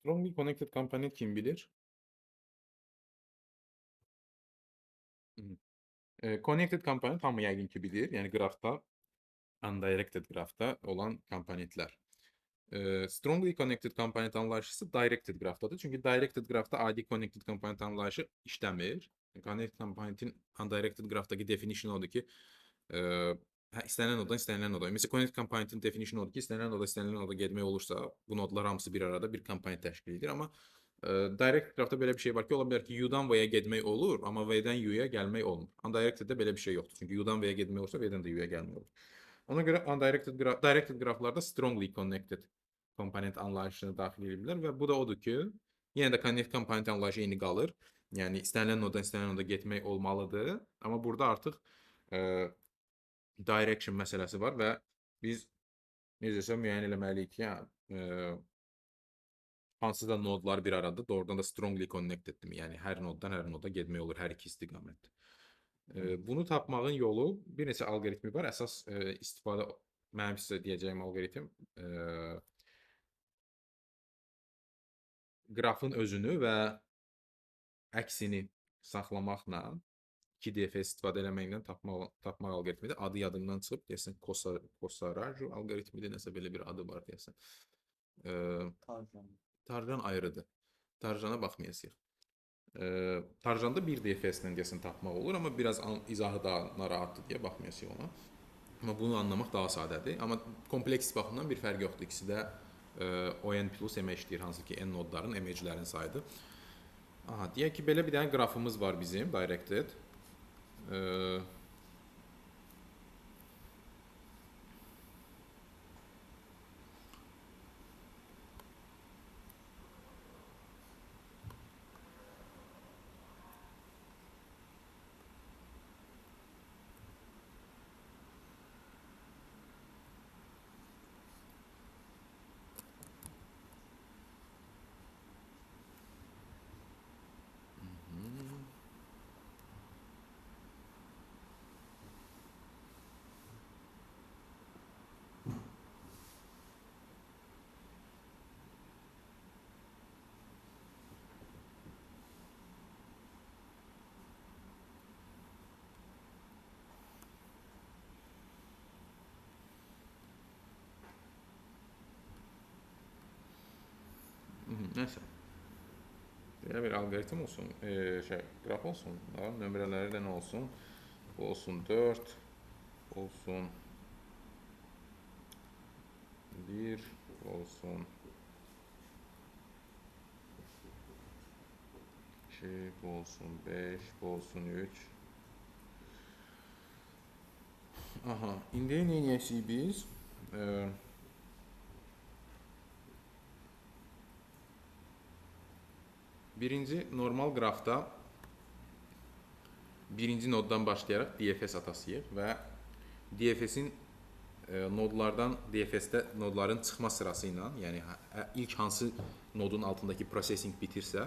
Strongly connected component kim bilir? Connected component hamı yəqin ki bilir. Yəni qrafda, undirected qrafda olan komponentlər. Strongly connected component anlayışı directed qrafdadır. Çünki directed qrafda adi connected component anlayışı işləmir. Connected componentin undirected qrafdakı definition odur ki, istənilən noddan istənilən noda. Məsələn, connected componentin definition odur ki, istənilən noda istənilən noda getmək olursa, bu nodlar hamısı bir arada bir komponent təşkil edir. Amma direct qrafda belə bir şey var ki, ola bilər ki, U-dan V-yə getmək olur, amma V-dən U-ya gəlmək olmur. Undirected-də belə bir şey yoxdur. Çünki U-dan V-yə getmək olursa, V-dən də U-ya gəlmək olur. Ona görə undirected qraf, directed qraflarda strongly connected komponent anlayışını daxil ediblər və bu da odur ki, yenə də connect komponent anlayışı eyni qalır. Yəni istənilən noddan istənilən noda getmək olmalıdır. Amma burada artıq direction məsələsi var və biz necəsə müəyyən eləməliyik ki, hansı da nodlar bir arada doğrudan da strongly connecteddirmi? Yəni hər noddan hər noda getmək olur hər iki istiqamətdə. Bunu tapmağın yolu bir neçə alqoritmi var. Əsas istifadə mənim sizə deyəcəyim alqoritm qrafın özünü və əksini saxlamaqla 2 DFS istifadə eləməklə tapmaq alqoritmidir. Adı yadımdan çıxıb, deyəsən Kosaraju alqoritmidir, nəsə belə bir adı var deyəsən. Tarjan. Tarjan ayrıdır. Tarjana baxmayasıq. Tarjanda bir DFS ilə deyəsən tapmaq olur, amma biraz izahı daha narahatdır deyə baxmayasıq ona. Amma bunu anlamaq daha sadədir. Amma kompleks baxımdan bir fərqi yoxdur. İkisi də ON plus M işləyir, hansı ki N nodların, M-lərin sayıdır. Aha, deyək ki, belə bir dənə qrafımız var bizim, directed. Nəysə. Belə bir alqoritm olsun, qraf olsun, bunların nömrələri də nə olsun? Bu olsun 4, olsun 1, olsun 2, bu olsun 5, bu olsun 3. Aha, indi nə edəcəyik biz? Birinci normal qrafda birinci noddan başlayaraq DFS atasıyıq və D F S-in nodlardan, D F S-də nodların çıxma sırası ilə, yəni ilk hansı nodun altındakı processing bitirsə,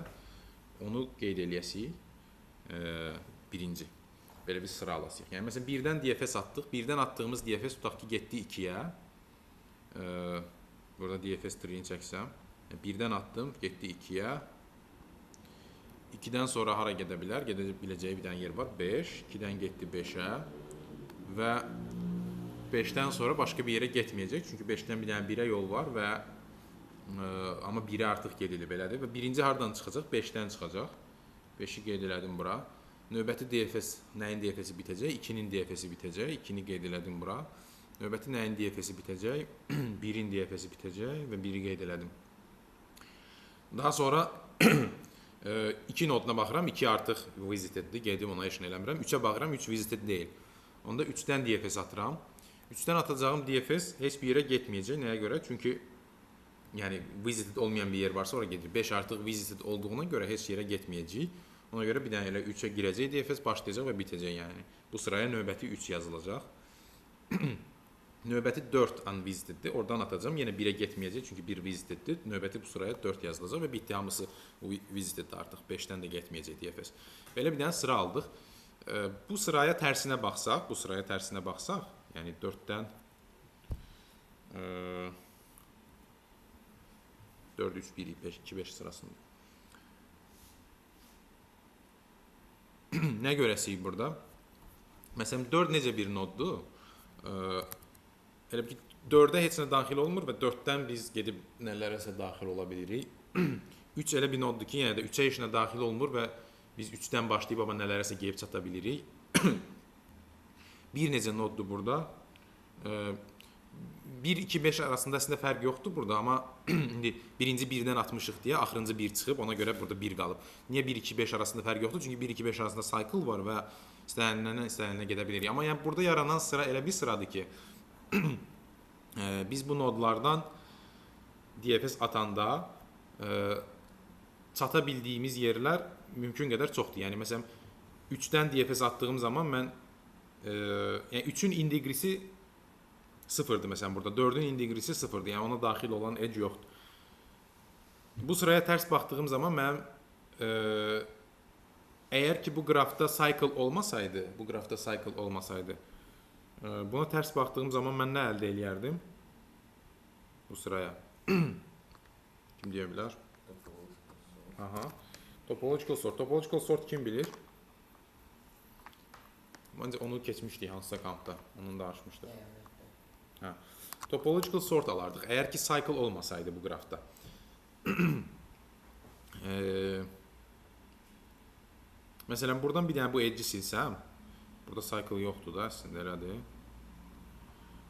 onu qeyd eləyəsik birinci. Belə bir sıra alasıyıq. Yəni, məsələn, birdən DFS atdıq. Birdən atdığımız DFS tutaq ki, getdi 2-yə. Burada DFS tree-ni çəksəm. Yəni, birdən atdım, getdi 2-yə. 2-dən sonra hara gedə bilər? Gedə biləcəyi bir dənə yer var. 5. 2-dən getdi 5-ə. Və 5-dən sonra başqa bir yerə getməyəcək. Çünki 5-dən bir dənə 1-ə yol var və amma 1-ə artıq gedilib, belədir. Və birinci hardan çıxacaq? 5-dən çıxacaq. 5-i qeyd elədim bura. Növbəti DFS, nəyin D F S-i bitəcək? 2-nin D F S-i bitəcək. 2-ni qeyd elədim bura. Növbəti nəyin D F S-i bitəcək? 1-in D F S-i bitəcək və 1-i qeyd elədim. Daha sonra 2 noduna baxıram, 2 artıq visiteddir, gedim ona heç nə eləmirəm. 3-ə baxıram, 3 visited deyil. Onda 3-dən DFS atıram. 3-dən atacağım DFS heç bir yerə getməyəcək. Nəyə görə? Çünki visited olmayan bir yer varsa ora gedir. 5 artıq visited olduğuna görə heç yerə getməyəcək. Ona görə bir dənə elə 3-ə girəcək DFS, başlayacaq və bitəcək. Bu sıraya növbəti 3 yazılacaq. Növbəti 4 unvisiteddir. Oradan atacağım. Yenə 1-ə getməyəcək, çünki 1 visiteddir. Növbəti bu sıraya 4 yazılacaq və bitdi. Hamısı visiteddir artıq. 5-dən də getməyəcək DFS. Belə bir dənə sıra aldıq. Bu sıraya tərsinə baxsaq, bu sıraya tərsinə baxsaq, yəni 4-dən 4, 3, 1, 5, 2, 5 sırasında. Nə görəsiyik burada? Məsələn, 4 necə bir noddur? Elə bil ki, 4-ə heç nə daxil olmur və 4-dən biz gedib nələrəsə daxil ola bilirik. 3 elə bir noddur ki, yenə də 3-ə heç nə daxil olmur və biz 3-dən başlayıb amma nələrəsə gedib çata bilirik. Bir necə noddur burada? 1, 2, 5 arasında əslində fərq yoxdur burada, amma indi birinci 1-dən atmışıq deyə axırıncı 1 çıxıb, ona görə burada 1 qalıb. Niyə 1, 2, 5 arasında fərq yoxdur? Çünki 1, 2, 5 arasında cycle var və istənilənə istənilənə gedə bilirik. Amma yəni burada yaranan sıra elə bir sıradır ki, biz bu nodlardan DFS atanda çata bildiyimiz yerlər mümkün qədər çoxdur. Yəni məsələn 3-dən DFS attığım zaman mən yəni 3-ün indigrisi 0-dır məsələn burada. 4-ün indigrisi 0-dır. Yəni ona daxil olan edge yoxdur. Bu sıraya tərs baxdığım zaman mənim əgər ki bu qrafda cycle olmasaydı, buna tərs baxdığım zaman mən nə əldə eləyərdim? Bu sıraya. Kim deyə bilər? Aha. Topological sort. Topological sort kim bilir? Məncə onu keçmişdik hansısa kampda. Onun danışmışdıq. Hə. Topological sort alardıq. Əgər ki cycle olmasaydı bu qrafda. Məsələn, buradan bir dənə bu edge'i silsəm, burada cycle yoxdur da əslində, elədir.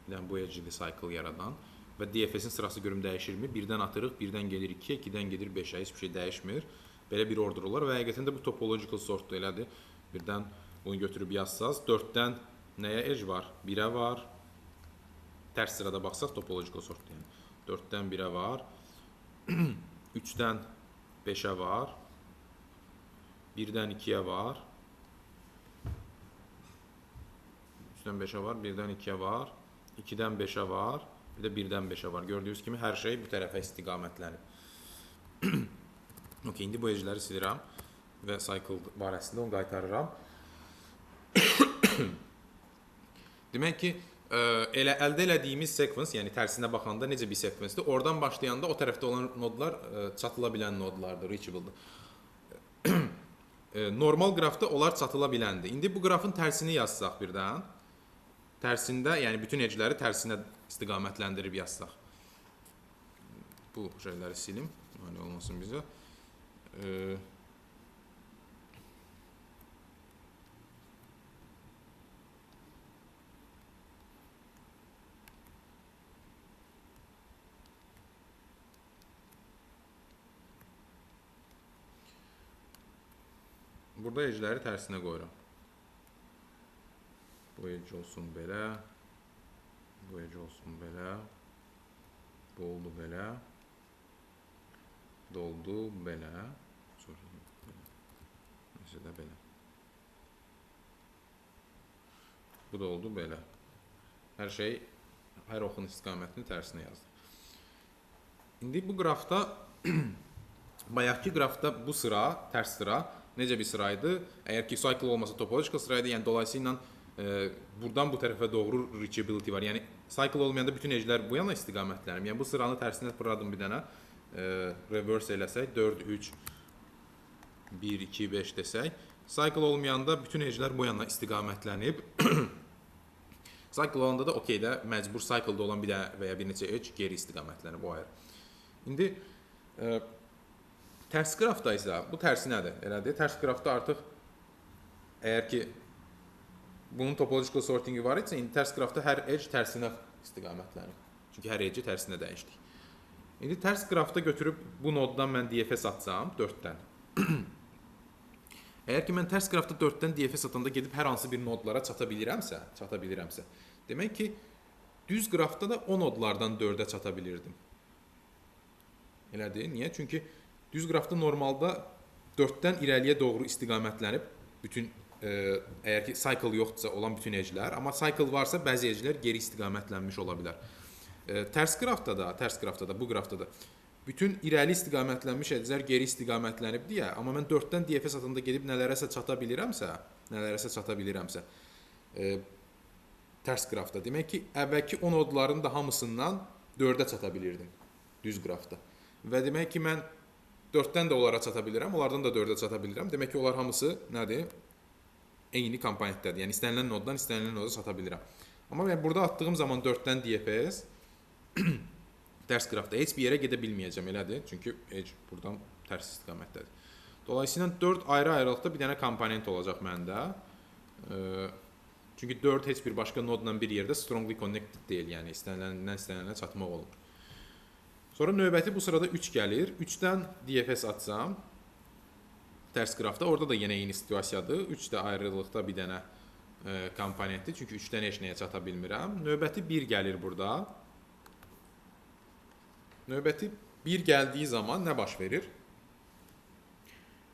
Bir dənə bu edge'dir cycle yaradan və DFS-in sırası görüm dəyişirmi? 1-dən atırıq, 1-dən gedir 2-yə, 2-dən gedir 5-ə, heç bir şey dəyişmir. Belə bir order olar və həqiqətən də bu topological sortdur, elədir. Birdən bunu götürüb yazsaz, 4-dən nəyə edge var? 1-ə var. Tərs sırada baxsaq topological sortdur yəni. 4-dən 1-ə var. 3-dən 5-ə var. 1-dən 2-yə var. 3-dən 5-ə var, 1-dən 2-yə var, 2-dən 5-ə var, bir də 1-dən 5-ə var. Gördüyünüz kimi hər şey bu tərəfə istiqamətlənib. Okey, indi bu edge'ləri silirəm və cycle barəsində onu qaytarıram. Demək ki, elə əldə elədiyimiz sequence, yəni tərsinə baxanda necə bir sequence-dir? Oradan başlayanda o tərəfdə olan nodlar çatıla bilən nodlardır, reachable-dır. Normal qrafda onlar çatıla biləndir. İndi bu qrafın tərsini yazsaq birdən, tərsində, yəni bütün edge'ləri tərsinə istiqamətləndirib yazsaq. Bu şeyləri silim, mane olmasın bizə. Burada edge'ləri tərsinə qoyuram. Bu edge olsun belə, bu edge olsun belə, bu oldu belə, doldu belə, sorry, belə. Nəsə də belə. Bu da oldu belə. Hər şey, hər oxun istiqamətini tərsinə yazdıq. İndi bu qrafda, bayaqki qrafda bu sıra, tərs sıra, necə bir sıra idi? Əgər ki cycle olmasa topological sıra idi, yəni dolayısıyla buradan bu tərəfə doğru reachability var. Yəni cycle olmayanda bütün edge'lər bu yana istiqamətlənir. Yəni bu sıranı tərsinə fırladım bir dənə. Reverse eləsək 4, 3, 1, 2, 5 desək, cycle olmayanda bütün edge'lər bu yana istiqamətlənib. Cycle olanda da okey də məcbur cycle-da olan bir dənə və ya bir neçə edge geri istiqamətlənib, o ayrı. İndi tərs qrafda isə bu tərsi nədir? Elədir. Tərs qrafda artıq əgər ki bunun topological sortingi var idisə, indi tərs qrafda hər edge tərsinə istiqamətlənir. Çünki hər edge'i tərsinə dəyişdik. İndi tərs qrafda götürüb bu noddan mən DFS atsam 4-dən. Əgər ki mən tərs qrafda 4-dən DFS atanda gedib hər hansı bir nodlara çata bilirəmsə, demək ki düz qrafda da o nodlardan 4-ə çata bilirdim. Elədir. Niyə? Çünki düz qrafda normalda 4-dən irəliyə doğru istiqamətlənib bütün, əgər ki cycle yoxdursa olan bütün edge'lər, amma cycle varsa bəzi edge'lər geri istiqamətlənmiş ola bilər. Tərs qrafda da, bu qrafda da bütün irəli istiqamətlənmiş edge'lər geri istiqamətlənib deyə, amma mən 4-dən DFS atanda gedib nələrəsə çata bilirəmsə, tərs qrafda, demək ki, əvvəlki o nodların da hamısından 4-ə çata bilirdim düz qrafda. Və demək ki, mən 4-dən də onlara çata bilirəm, onlardan da 4-ə çata bilirəm. Demək ki, onlar hamısı nədir? Eyni komponentdədir. Yəni istənilən noddan istənilən noda çata bilirəm. Amma mən burada attığım zaman 4-dən DFS tərs qrafda heç bir yerə gedə bilməyəcəm, elədir? Çünki edge buradan tərs istiqamətdədir. Dolayısıyla 4 ayrı-ayrılıqda bir dənə komponent olacaq məndə. Çünki 4 heç bir başqa nodla bir yerdə strongly connected deyil, yəni istəniləndən istənilənə çatmaq olmur. Sonra növbəti bu sırada 3 gəlir. 3-dən DFS atsam tərs qrafda, orada da yenə eyni situasiyadır. 3 də ayrılıqda bir dənə komponentdir. Çünki 3-dən heç nəyə çata bilmirəm. Növbəti 1 gəlir burada. Növbəti 1 gəldiyi zaman nə baş verir?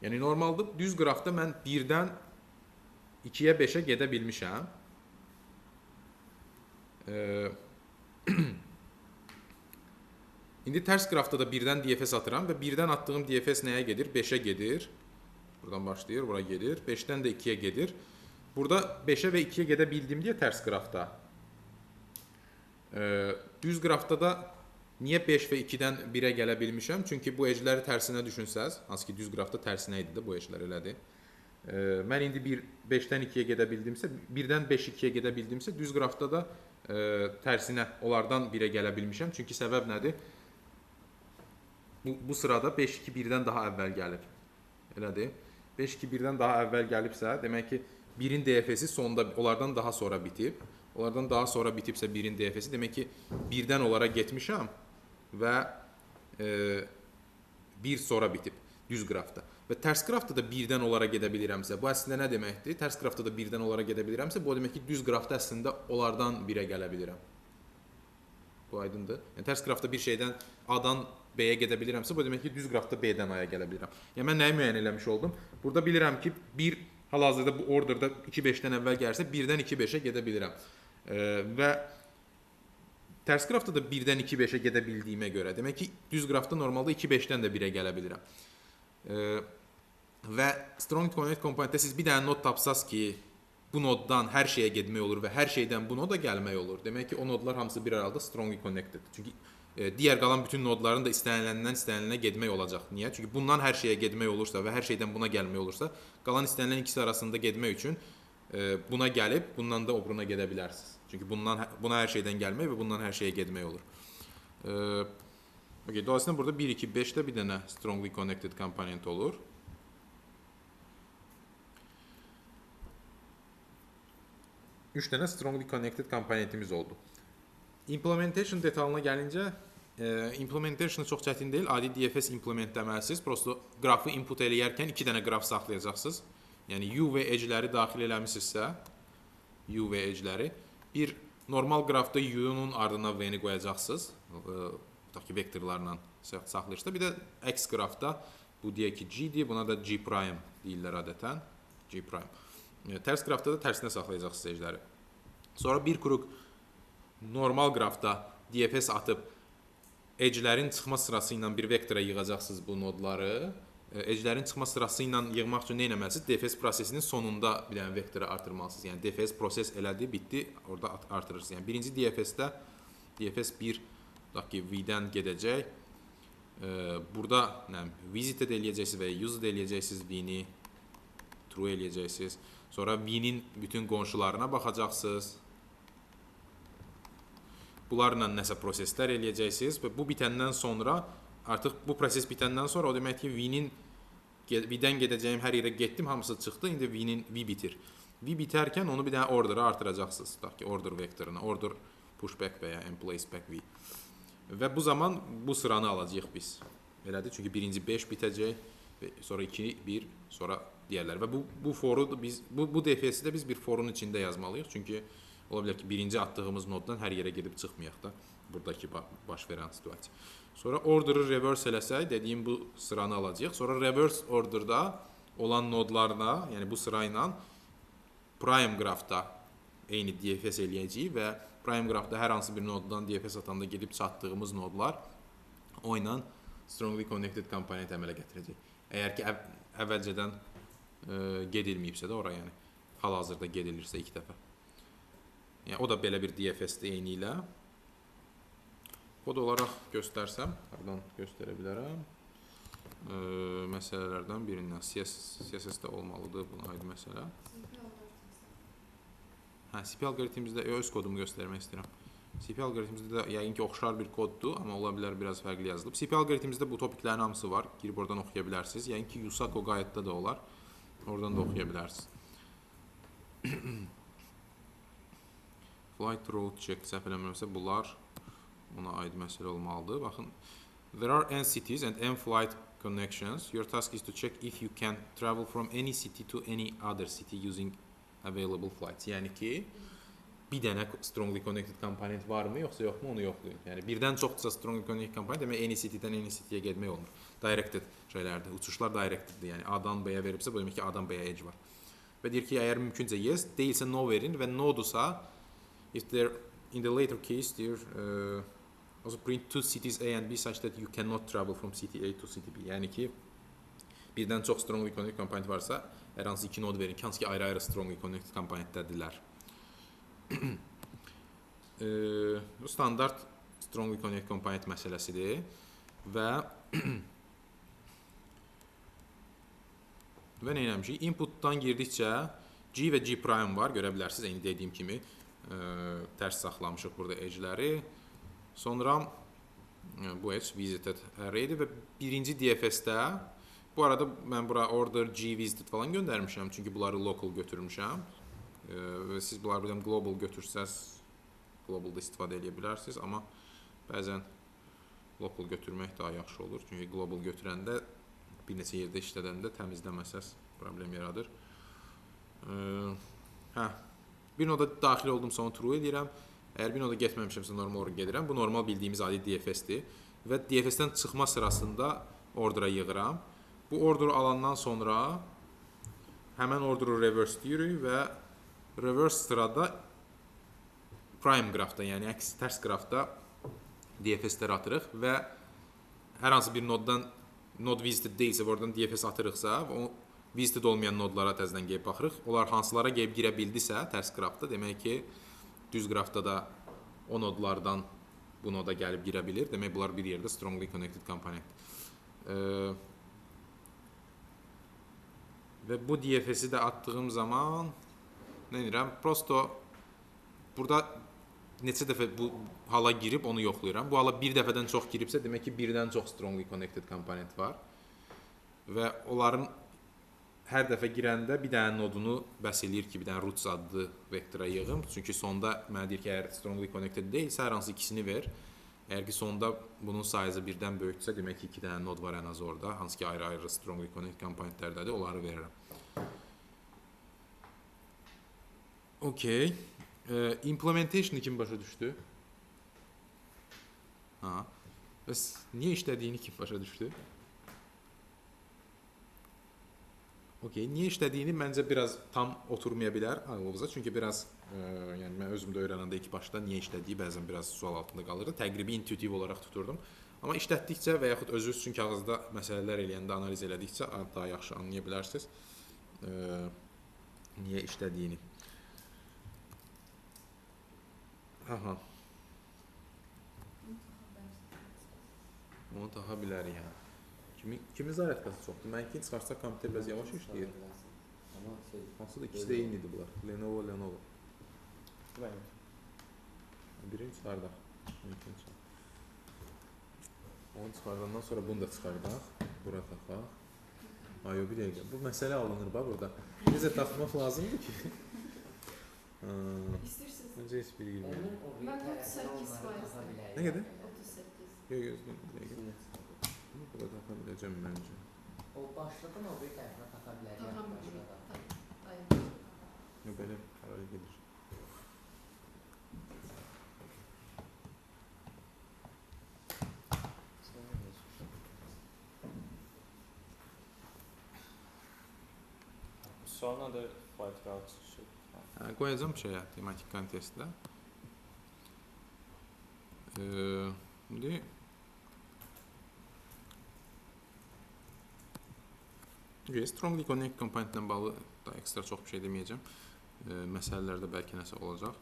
Yəni normalda düz qrafda mən 1-dən 2-yə 5-ə gedə bilmişəm. İndi tərs qrafda da 1-dən DFS atıram və 1-dən attığım DFS nəyə gedir? 5-ə gedir. Buradan başlayır, bura gedir. 5-dən də 2-yə gedir. Burada 5-ə və 2-yə gedə bildim deyə tərs qrafda. Düz qrafda da niyə 5 və 2-dən 1-ə gələ bilmişəm? Çünki bu edge'ləri tərsinə düşünsəz, hansı ki düz qrafda tərsinə idi də bu edge'lər elədir. Mən indi 5-dən 2-yə gedə bildimsə, 1-dən 5 2-yə gedə bildimsə, düz qrafda da tərsinə onlardan 1-ə gələ bilmişəm. Çünki səbəb nədir? Bu sırada 5 2 1-dən daha əvvəl gəlib. Elədir? 5 2 1-dən daha əvvəl gəlibsə, demək ki, 1-in DFS-i sonda onlardan daha sonra bitib. Onlardan daha sonra bitibsə 1-in DFS-i, demək ki, 1-dən onlara getmişəm və 1 sonra bitib düz qrafda. Və tərs qrafda da 1-dən onlara gedə bilirəmsə, bu əslində nə deməkdir? Tərs qrafda da 1-dən onlara gedə bilirəmsə, bu o demək ki, düz qrafda əslində onlardan 1-ə gələ bilirəm. Bu aydındır. Yəni tərs qrafda bir şeydən A-dan B-yə gedə bilirəmsə, bu demək ki, düz qrafda B-dən A-ya gələ bilirəm. Yəni mən nəyi müəyyən eləmiş oldum? Burada bilirəm ki, 1 hal-hazırda bu orderda 2 5-dən əvvəl gəlirsə, 1-dən 2 5-ə gedə bilirəm. Və tərs qrafda da 1-dən 2 5-ə gedə bildiyimə görə, demək ki, düz qrafda normalda 2 5-dən də 1-ə gələ bilirəm. Və strong connect komponentdə siz bir dənə nod tapsaz ki, bu noddan hər şeyə getmək olur və hər şeydən bu noda gəlmək olur. Demək ki, o nodlar hamısı bir arada strongly connected. Çünki digər qalan bütün nodların da istəniləndən istənilənə getmək olacaq. Niyə? Çünki bundan hər şeyə getmək olursa və hər şeydən buna gəlmək olursa, qalan istənilən ikisi arasında getmək üçün buna gəlib, bundan da obruna gedə bilərsiniz. Çünki bundan buna hər şeydən gəlmək və bundan hər şeyə getmək olur. Okay, dolayısıyla burada 1, 2, 5-də bir dənə strongly connected komponent olur. 3 dənə strongly connected komponentimiz oldu. Implementation detalına gəlincə, implementation çox çətin deyil. Adi DFS implementləməlisiniz. Prosto qrafı input eləyərkən 2 dənə qraf saxlayacaqsınız. Yəni U və edge-ləri daxil eləmisinizsə, U və edge-ləri bir normal qrafda U-nun ardına V-ni qoyacaqsınız. Tutaq ki, vektorlarla saxlayırsa. Bir də X qrafda bu deyək ki, G-dir, buna da G prime deyirlər adətən. G prime. Tərs qrafda da tərsinə saxlayacaqsınız edge-ləri. Sonra bir kruq normal qrafda DFS atıb edge-lərin çıxma sırası ilə bir vektora yığacaqsınız bu nodları. Edge-lərin çıxma sırası ilə yığmaq üçün nə etməlisiniz? DFS prosesinin sonunda bir dənə vektora artırmalısınız. Yəni DFS proses elədi, bitdi, orada artırırsınız. Yəni birinci DFS-də DFS 1 tutaq ki, V-dən gedəcək. Burada nə visit də eləyəcəksiniz və ya use də eləyəcəksiniz V-ni, true eləyəcəksiniz. Sonra V-nin bütün qonşularına baxacaqsınız. Bunlarla nəsə proseslər eləyəcəksiniz və bu bitəndən sonra, artıq bu proses bitəndən sonra o demək ki, V-dən gedəcəyim hər yerə getdim, hamısı çıxdı. İndi V bitir. V bitərkən onu bir dənə order'a artıracaqsınız. Tutaq ki, order vektoruna, order pushback və ya emplace back V. Və bu zaman bu sıranı alacağıq biz. Elədir? Çünki birinci 5 bitəcək, sonra 2, 1, sonra digərləri. Və bu foru da biz bu DFS-i də biz bir forun içində yazmalıyıq. Çünki ola bilər ki, birinci attığımız noddan hər yerə gedib çıxmayaq da buradakı baş verən situasiya. Sonra order'ı reverse eləsək, dediyim bu sıranı alacağıq. Sonra reverse order'da olan nodlarına, yəni bu sırayla prime qrafda eyni DFS eləyəcəyik və prime qrafda hər hansı bir noddan DFS atanda gedib çatdığımız nodlar o ilə strongly connected komponent əmələ gətirəcək. Əgər ki, əvvəlcədən gedilməyibsə də ora, yəni hal-hazırda gedilirsə ilk dəfə. Yəni o da belə bir DFS-dir eyni ilə. Kod olaraq göstərsəm, hardan göstərə bilərəm? Məsələlərdən birindən CSS-də olmalıdır buna aid məsələ. Hə, CP alqoritmimizdə öz kodumu göstərmək istəyirəm. CP alqoritmimizdə də yəqin ki, oxşar bir koddur, amma ola bilər biraz fərqli yazılıb. CP alqoritmimizdə bu topiklərin hamısı var. Girib oradan oxuya bilərsiniz. Yəqin ki, USACO qayıtda da olar. Oradan da oxuya bilərsiniz. Flight route check, səhv eləmirəmsə bunlar ona aid məsələ olmalıdır. Baxın, there are n cities and n flight connections. Your task is to check if you can travel from any city to any other city using available flights. Yəni ki, bir dənə strongly connected komponent varmı, yoxsa yoxmu, onu yoxlayın. Yəni birdən çoxdursa strongly connected komponent, demək any city-dən any city-yə getmək olmur. Directed şeylərdir. Uçuşlar directeddir. Yəni A-dan B-yə veribsə, bu demək ki, A-dan B-yə edge var. Və deyir ki, əgər mümkünsə yes, deyilsə no verin və no-dursa, if there in the later case deyir, also print two cities A and B such that you cannot travel from city A to city B. Yəni ki, birdən çox strongly connected komponent varsa, hər hansı iki nod verin ki, hansı ki ayrı-ayrı strongly connected komponentdədirlər. Bu standart strongly connected komponent məsələsidir və və nə etmişik? Inputdan girdikcə G və G prime var, görə bilərsiniz, eyni dediyim kimi tərs saxlamışıq burada edge-ləri. Sonra bu edge visited array-dir və birinci DFS-də, bu arada mən bura order G visited falan göndərmişəm, çünki bunları local götürmüşəm. Və siz bunları birdən global götürsəz, globalda istifadə edə bilərsiniz, amma bəzən local götürmək daha yaxşı olur. Çünki global götürəndə bir neçə yerdə işlədəndə təmizləməsəz problem yaradır. Bir noda daxil oldumsa onu true edirəm. Əgər bir noda getməmişəmsə normal olaraq gedirəm. Bu normal bildiyimiz adi DFS-dir. Və DFS-dən çıxma sırasında order'a yığıram. Bu order'u alandan sonra həmən order'u reverse deyirik və reverse sırada prime qrafda, yəni əks tərs qrafda DFS-ləri atırıq və hər hansı bir noddan nod visited deyilsə, oradan DFS atırıqsa, o visited olmayan nodlara təzədən gəlib baxırıq. Onlar hansılara gəlib girə bildisə tərs qrafda, demək ki, düz qrafda da o nodlardan bu noda gəlib girə bilir. Demək bunlar bir yerdə strongly connected komponent. Və bu DFS-i də attığım zaman nə edirəm? Prosto burada neçə dəfə bu hala girib onu yoxlayıram. Bu hala bir dəfədən çox giribsə, demək ki, birdən çox strongly connected komponent var. Və onların hər dəfə girəndə bir dənə nodunu bəs eləyir ki, bir dənə roots adlı vektora yığım. Çünki sonda mənə deyir ki, əgər strongly connected deyilsə, hər hansı ikisini ver. Əgər ki, sonda bunun size-ı birdən böyükdürsə, demək ki, iki dənə nod var ən az orada. Hansı ki, ayrı-ayrı strongly connected komponentlərdədir, onları verirəm. Okay. Implementation'ı kim başa düşdü? Ha. Bəs niyə işlədiyini kim başa düşdü? Okay, niyə işlədiyini məncə biraz tam oturmaya bilər ağlınıza. Çünki biraz, yəni mən özüm də öyrənəndə ilk başda niyə işlədiyi bəzən biraz sual altında qalırdı. Təqribi intuitiv olaraq tuturdum. Amma işlətdikcə və yaxud özünüz üçün kağızda məsələlər eləyəndə, analiz elədikcə daha yaxşı anlaya bilərsiniz niyə işlədiyini. Aha. Onu taxa bilərik, hə. Kimin zaryadkası çoxdur? Mənikini çıxarsaq kompüter biraz yavaş işləyir. Amma şey, Hansı da ikisi də eynidir bunlar. Lenovo, Lenovo. Bəli. Birini çıxardaq. Mənikini çıxardaq. Onu çıxardandan sonra bunu da çıxardaq. Bura taxaq. Ay, yox, bir dəqiqə. Bu məsələ alınır bax burada. Necə taxmaq lazımdır ki? İstəyirsiniz. Öncə heç biri girmir. Onun o bir Mən tərəfinə 38 onları faizdir. taxa bilərik. Nə qədər? 38. Yox, yox, bir dəqiqə. Bunu bura taxa biləcəm məncə. O başlığın o bir tərəfinə taxa bilərik. Taxa başqa bilərik. da. Ay. Yox, belə paralel gedir. Sonra nə çıxır? Sualın adı flight route şey. Hə, qoyacağam şeyə, tematik kontestdə. İndi Okay, strongly connect komponentlə bağlı da ekstra çox bir şey deməyəcəm. Məsələlərdə bəlkə nəsə olacaq.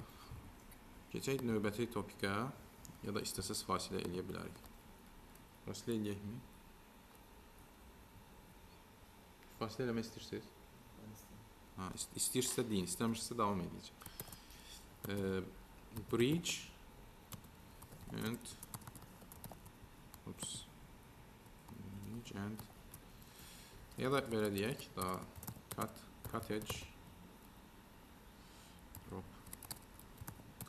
Keçək növbəti topikə. Ya da istəsəz fasilə eləyə bilərik. Fasilə eləyəkmi? Fasilə eləmək istəyirsiniz? Mən istəyirəm. Ha, istəyirsə deyin, istəmirsə davam edəcəm. Bridge and oops. Bridge and ya da belə deyək, daha cut edge drop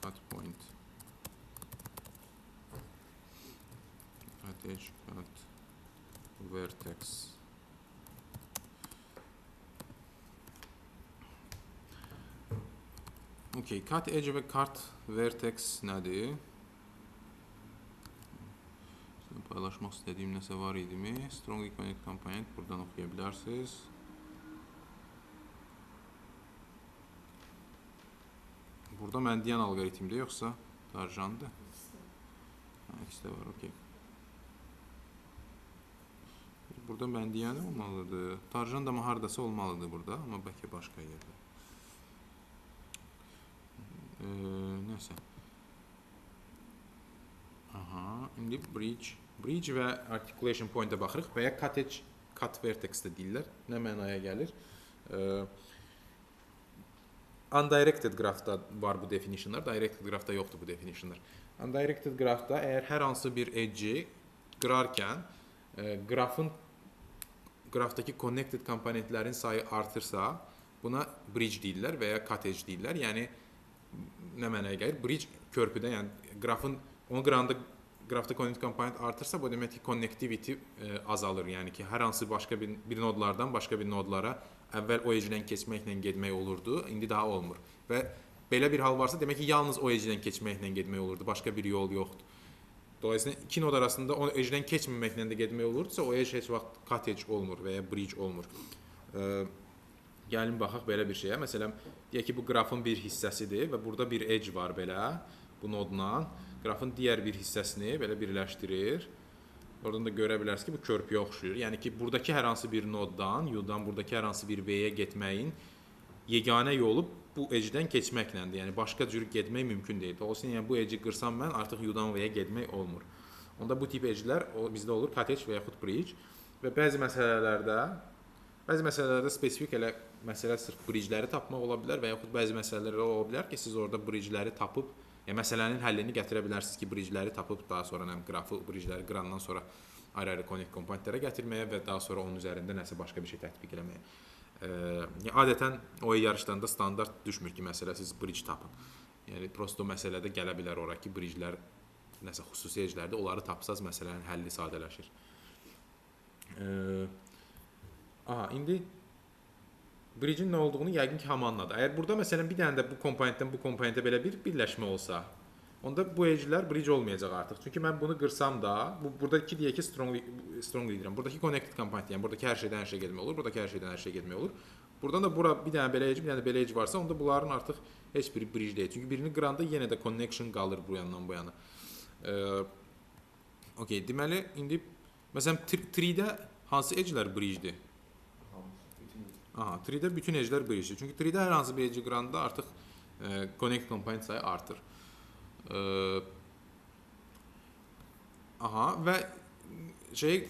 cut point cut edge cut vertex. Okay, cut edge və cut vertex nədir? Sizlə paylaşmaq istədiyim nəsə var idimi? Strongly connect component buradan oxuya bilərsiniz. Burada mən deyən alqoritmdir, yoxsa Tarjandır? İkisi də. Ha, ikisi də var, okey. Burada mən deyəni olmalıdır. Tarjan da hardasa olmalıdır burada, amma bəlkə başqa yerdə. Nəsə. Aha, indi bridge. Bridge və articulation point-ə baxırıq və ya cut edge, cut vertex də deyirlər. Nə mənaya gəlir? Undirected qrafda var bu definitionlar, directed qrafda yoxdur bu definitionlar. Undirected qrafda əgər hər hansı bir edge-i qırarkən qrafdakı connected komponentlərin sayı artırsa, buna bridge deyirlər və ya cut edge deyirlər. Yəni nə mənaya gəlir? Bridge körpüdə, yəni qrafın onu qıranda qrafda connected komponent artırsa, bu demək ki, connectivity azalır. Yəni ki, hər hansı başqa bir nodlardan başqa bir nodlara əvvəl o edge-dən keçməklə getmək olurdu, indi daha olmur. Və belə bir hal varsa, demək ki, yalnız o edge-dən keçməklə getmək olurdu, başqa bir yol yoxdur. Dolayısıyla iki nod arasında o edge-dən keçməməklə də getmək olurdusa, o edge heç vaxt cut edge olmur və ya bridge olmur. Gəlin baxaq belə bir şeyə. Məsələn, deyək ki, bu qrafın bir hissəsidir və burada bir edge var belə bu nodla. Qrafın digər bir hissəsini belə birləşdirir. Oradan da görə bilərsiniz ki, bu körpüyə oxşuyur. Yəni ki, buradakı hər hansı bir noddan, U-dan buradakı hər hansı bir V-yə getməyin yeganə yolu bu edge-dən keçməklədir. Yəni başqa cür getmək mümkün deyil. Dolayısıyla yəni, bu edge-i qırsam mən artıq U-dan V-yə getmək olmur. Onda bu tip edge-lər bizdə olur cut edge və yaxud bridge. Və bəzi məsələlərdə spesifik elə məsələ sırf bridge-ləri tapmaq ola bilər və yaxud bəzi məsələlər ola bilər ki, siz orada bridge-ləri tapıb, yəni məsələnin həllini gətirə bilərsiniz ki, bridge-ləri tapıb daha sonra nə qrafı bridge-ləri qırandan sonra ayrı-ayrı connect komponentlərə gətirməyə və daha sonra onun üzərində nəsə başqa bir şey tətbiq eləməyə. Yəni adətən o yarışlarında standart düşmür ki, məsələ siz bridge tapın. Yəni prosto məsələdə gələ bilər ora ki, bridge-lər nəsə xüsusi edge-lərdir, onları tapsaz məsələnin həlli sadələşir. Aha, indi bridge-in nə olduğunu yəqin ki, hamı anladı. Əgər burada məsələn bir dənə də bu komponentdən bu komponentə belə bir birləşmə olsa, onda bu edge-lər bridge olmayacaq artıq. Çünki mən bunu qırsam da, bu buradakı deyək ki, strongly deyirəm. Buradakı connected komponent, yəni buradakı hər şeydən hər şeyə getmək olur, buradakı hər şeydən hər şeyə getmək olur. Buradan da bura bir dənə belə edge, bir dənə də belə edge varsa, onda bunların artıq heç biri bridge deyil. Çünki birini qıranda yenə də connection qalır bu yandan bu yana. Okey, deməli indi məsələn tree-də hansı edge-lər bridge-dir? Aha, tree-də bütün edge-lər bridge-dir. Çünki tree-də hər hansı bir edge-i qıranda artıq connect component sayı artır. Aha, və şey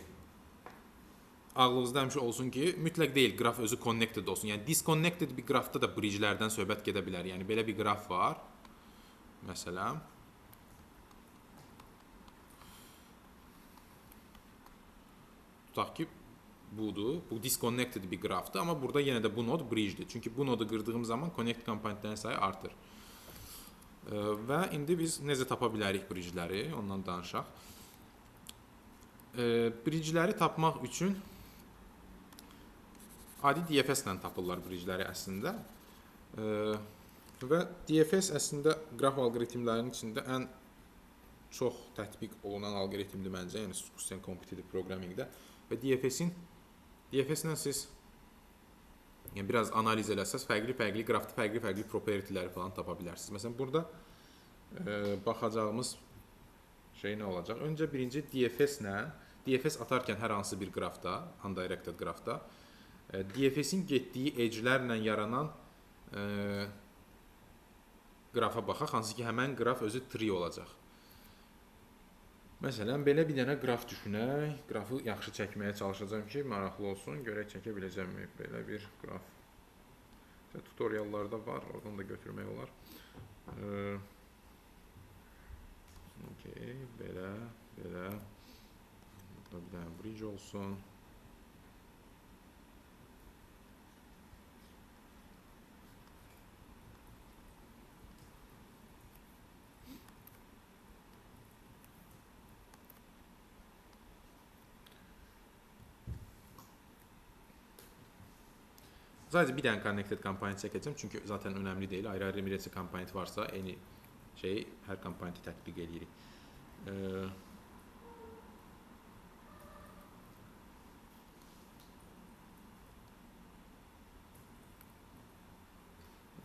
ağlınızda həmişə olsun ki, mütləq deyil qraf özü connected olsun. Yəni disconnected bir qrafda da bridge-lərdən söhbət gedə bilər. Yəni belə bir qraf var. Məsələn, tutaq ki, budur. Bu disconnected bir qrafdır, amma burada yenə də bu nod bridge-dir. Çünki bu nodu qırdığım zaman connect komponentlərin sayı artır. Və indi biz necə tapa bilərik bridge-ləri, ondan danışaq. Bridge-ləri tapmaq üçün adi DFS ilə tapırlar bridge-ləri əslində. Və DFS əslində qraf alqoritmlərinin içində ən çox tətbiq olunan alqoritmdir məncə, yəni xüsusən competitive programmingdə. Və DFS ilə siz yəni biraz analiz eləsəz, fərqli-fərqli qrafda fərqli-fərqli property-ləri falan tapa bilərsiniz. Məsələn, burada baxacağımız şey nə olacaq? Öncə birinci DFS ilə, DFS atarkən hər hansı bir qrafda, undirected qrafda, DFS-in getdiyi edge-lərlə yaranan qrafa baxaq, hansı ki, həmən qraf özü tree olacaq. Məsələn, belə bir dənə qraf düşünək. Qrafı yaxşı çəkməyə çalışacağam ki, maraqlı olsun. Görək çəkə biləcəmmi belə bir qraf. Tutoriallarda var, oradan da götürmək olar. Okey, belə, belə. Burada bir dənə bridge olsun. Sadəcə bir dənə connected komponent çəkəcəm, çünki zaten önəmli deyil. Ayrı-ayrı bir neçə komponent varsa, eyni şeyi hər komponenti tətbiq eləyirik.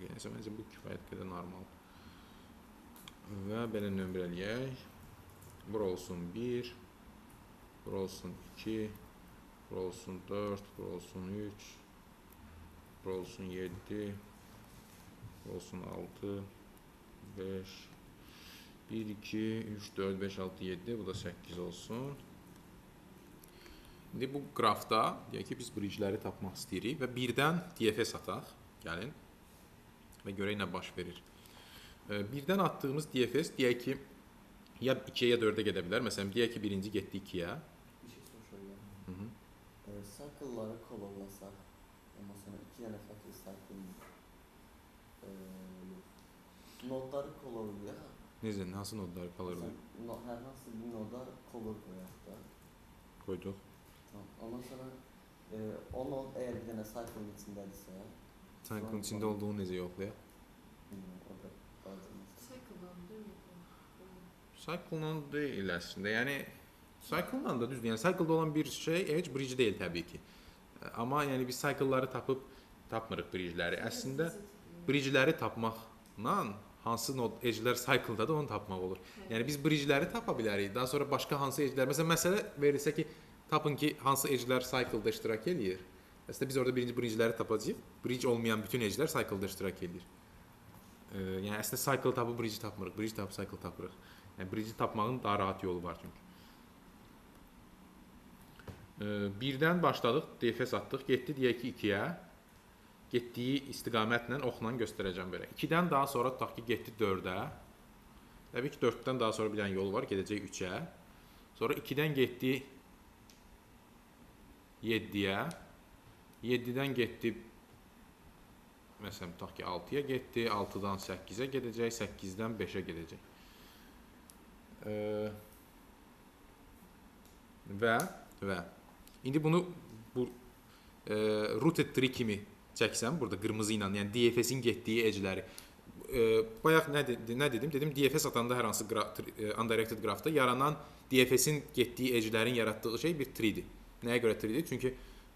Neysə, məncə bu kifayət qədər normal. Və belə nömrələyək. Bura olsun 1, bura olsun 2, bura olsun 4, bura olsun 3, bura olsun 7, bura olsun 6, 5, 1, 2, 3, 4, 5, 6, 7, bu da 8 olsun. İndi bu qrafda, deyək ki, biz bridgeləri tapmaq istəyirik və birdən DFS ataq, gəlin və görək nə baş verir. Birdən atdığımız DFS, deyək ki, ya 2-yə ya 4-ə gedə bilər. Məsələn, deyək ki, birinci getdi 2-yə. Bir şey soruşuyorum. Cycle'ları colorlasaq, ondan sonra 2 dənə fərqli cycle nodları colorlayaq. Necə, hansı nodları colorlayaq? Hər hansı bir noda color qoyaq da. Qoyduq. Tamam. Ondan sonra o nod əgər bir dənə cycle'ın içindədirsə... Cycle'ın içində olduğunu necə yoxlayaq? Bilmirəm, o da balaca məsələ. Cycle'dan deyil mi? Cycle'dan deyil əslində. Yəni, cycle'dan da düzdür. Yəni, cycle'da olan bir şey edge bridge deyil təbii ki. Amma yəni biz cycle'ları tapıb tapmırıq bridge'ləri. Əslində bridge'ləri tapmaqla hansı nod edge'lər cycle'dadır onu tapmaq olur. Yəni biz bridge'ləri tapa bilərik. Daha sonra başqa hansı edge'lər, məsələn məsələ verilsə ki, tapın ki hansı edge'lər cycle'da iştirak eləyir. Əslində biz orada birinci bridge'ləri tapacağıq. Bridge olmayan bütün edge'lər cycle'da iştirak eləyir. Yəni əslində cycle tapıb bridge tapmırıq. Bridge tapıb cycle tapırıq. Yəni bridge tapmağın daha rahat yolu var çünki. Birdən başladıq, DFS atdıq, getdi deyək ki 2-yə. Getdiyi istiqamətlə oxla göstərəcəm belə. 2-dən daha sonra tutaq ki, getdi 4-ə. Təbii ki, 4-dən daha sonra bir dənə yol var, gedəcək 3-ə. Sonra 2-dən getdi 7-yə. 7-dən getdi, məsələn, tutaq ki, 6-ya getdi. 6-dan 8-ə gedəcək, 8-dən 5-ə gedəcək. Və indi bunu bu rooted tree kimi çəksəm, burada qırmızı ilə, yəni DFS-in getdiyi edge'ləri. Bayaq nə dedim? Dedim DFS atanda hər hansı undirected qrafda yaranan DFS-in getdiyi edge'lərin yaratdığı şey bir tree-dir. Nəyə görə tree-dir? Çünki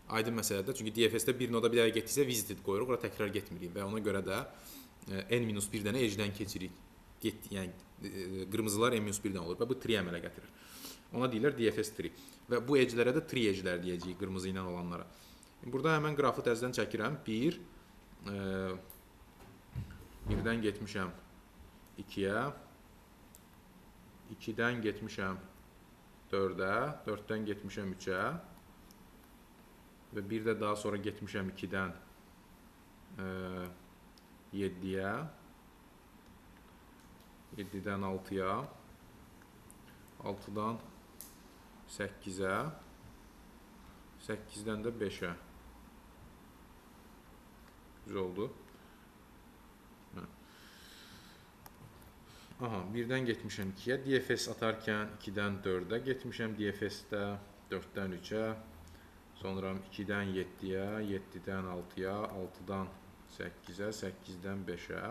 aydın məsələdir. Çünki DFS-də bir noda bir dəfə getdiksə visited qoyuruq, ora təkrar getmirik və ona görə də n-1 dənə edge'dən keçirik. Yəni qırmızılar n-1-dən olur və bu tree əmələ gətirir. Ona deyirlər DFS tree. Və bu edge'lərə də tree edge'lər deyəcəyik, qırmızı ilə olanlara. Burada həmən qrafı təzədən çəkirəm. 1, 1-dən getmişəm 2-yə, 2-dən getmişəm 4-ə, 4-dən getmişəm 3-ə və bir də daha sonra getmişəm 2-dən 7-yə, 7-dən 6-ya, 6-dan 8-ə, 8-dən də 5-ə. Düz oldu. Aha, 1-dən getmişəm 2-yə. DFS atarkən 2-dən 4-ə getmişəm DFS-də, 4-dən 3-ə, sonra 2-dən 7-yə, 7-dən 6-ya, 6-dan 8-ə, 8-dən 5-ə.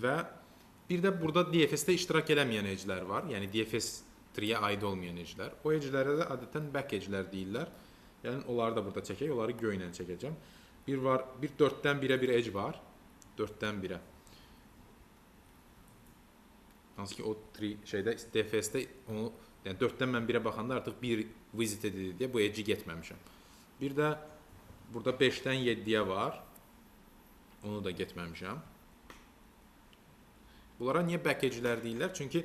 Və bir də burada DFS-də iştirak eləməyən edge'lər var. Yəni DFS tree-yə aid olmayan edge'lər. O edge'lərə də adətən back edge'lər deyirlər. Yəni onları da burada çəkək, onları göy ilə çəkəcəm. Bir var, bir 4-dən 1-ə bir edge var. 4-dən 1-ə. Hansı ki o tree şeydə DFS-də onu, yəni 4-dən mən 1-ə baxanda artıq 1 visited idi deyə bu edge'i getməmişəm. Bir də burada 5-dən 7-yə var. Onu da getməmişəm. Bunlara niyə back edge'lər deyirlər? Çünki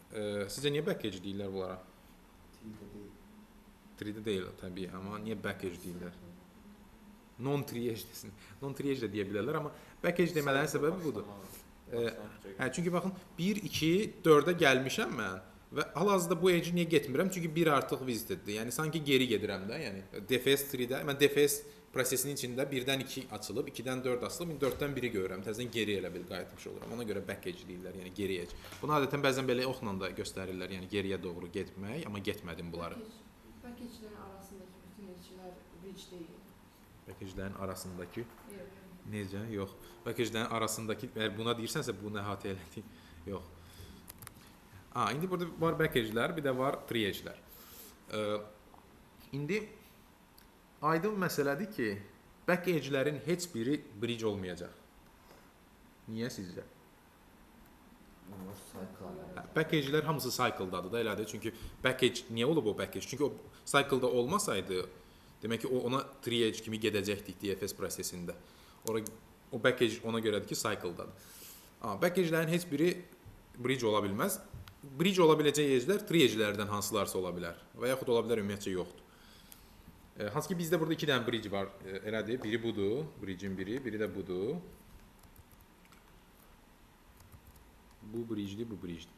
Sizcə niyə back edge deyirlər bunlara? Tree-də deyil. Tree-də deyil təbii, amma niyə back edge deyirlər? Non-tree edge desin. Non-tree edge də deyə bilərlər, amma back edge demələrinin səbəbi budur. Hə, çünki baxın 1 2 4-ə gəlmişəm mən və hal-hazırda bu edge niyə getmirəm? Çünki 1 artıq visiteddir. Yəni sanki geri gedirəm də. Yəni DFS tree-də mən DFS prosesinin içində 1-dən 2 açılıb, 2-dən 4 açılıb, indi 4-dən 1-i görürəm. Təzədən geri elə bil qayıtmış oluram. Ona görə back edge deyirlər, yəni geri edge. Bunu adətən bəzən belə oxla da göstərirlər, yəni geriyə doğru getmək, amma getmədim bunları. Back edge-lərin arasındakı bütün edge-lər bridge deyil. Back edge-lərin arasındakı Yox. necə? Yox. Back edge-lərin arasındakı əgər buna deyirsənsə bunu əhatə elədik. Yox. Ha, indi burada var back edge-lər, bir də var tree edge-lər. İndi aydın məsələdir ki, back edge-lərin heç biri bridge olmayacaq. Niyə sizcə? Onlar cycle. Hə, back edge-lər hamısı cycle-dadır da, elədir. Çünki back edge niyə olub o back edge? Çünki o cycle-da olmasaydı, demək ki, o ona tree edge kimi gedəcəkdik DFS prosesində. Ora o back edge ona görədir ki, cycle-dadır. Back edge-lərin heç biri bridge ola bilməz. Bridge ola biləcək edge-lər tree edge-lərdən hansılarsa ola bilər və yaxud ola bilər ümumiyyətcə yoxdur. Hansı ki bizdə burada 2 dənə bridge var, elədir. Biri budur, bridge-in biri, biri də budur. Bu bridge-dir, bu bridge-dir.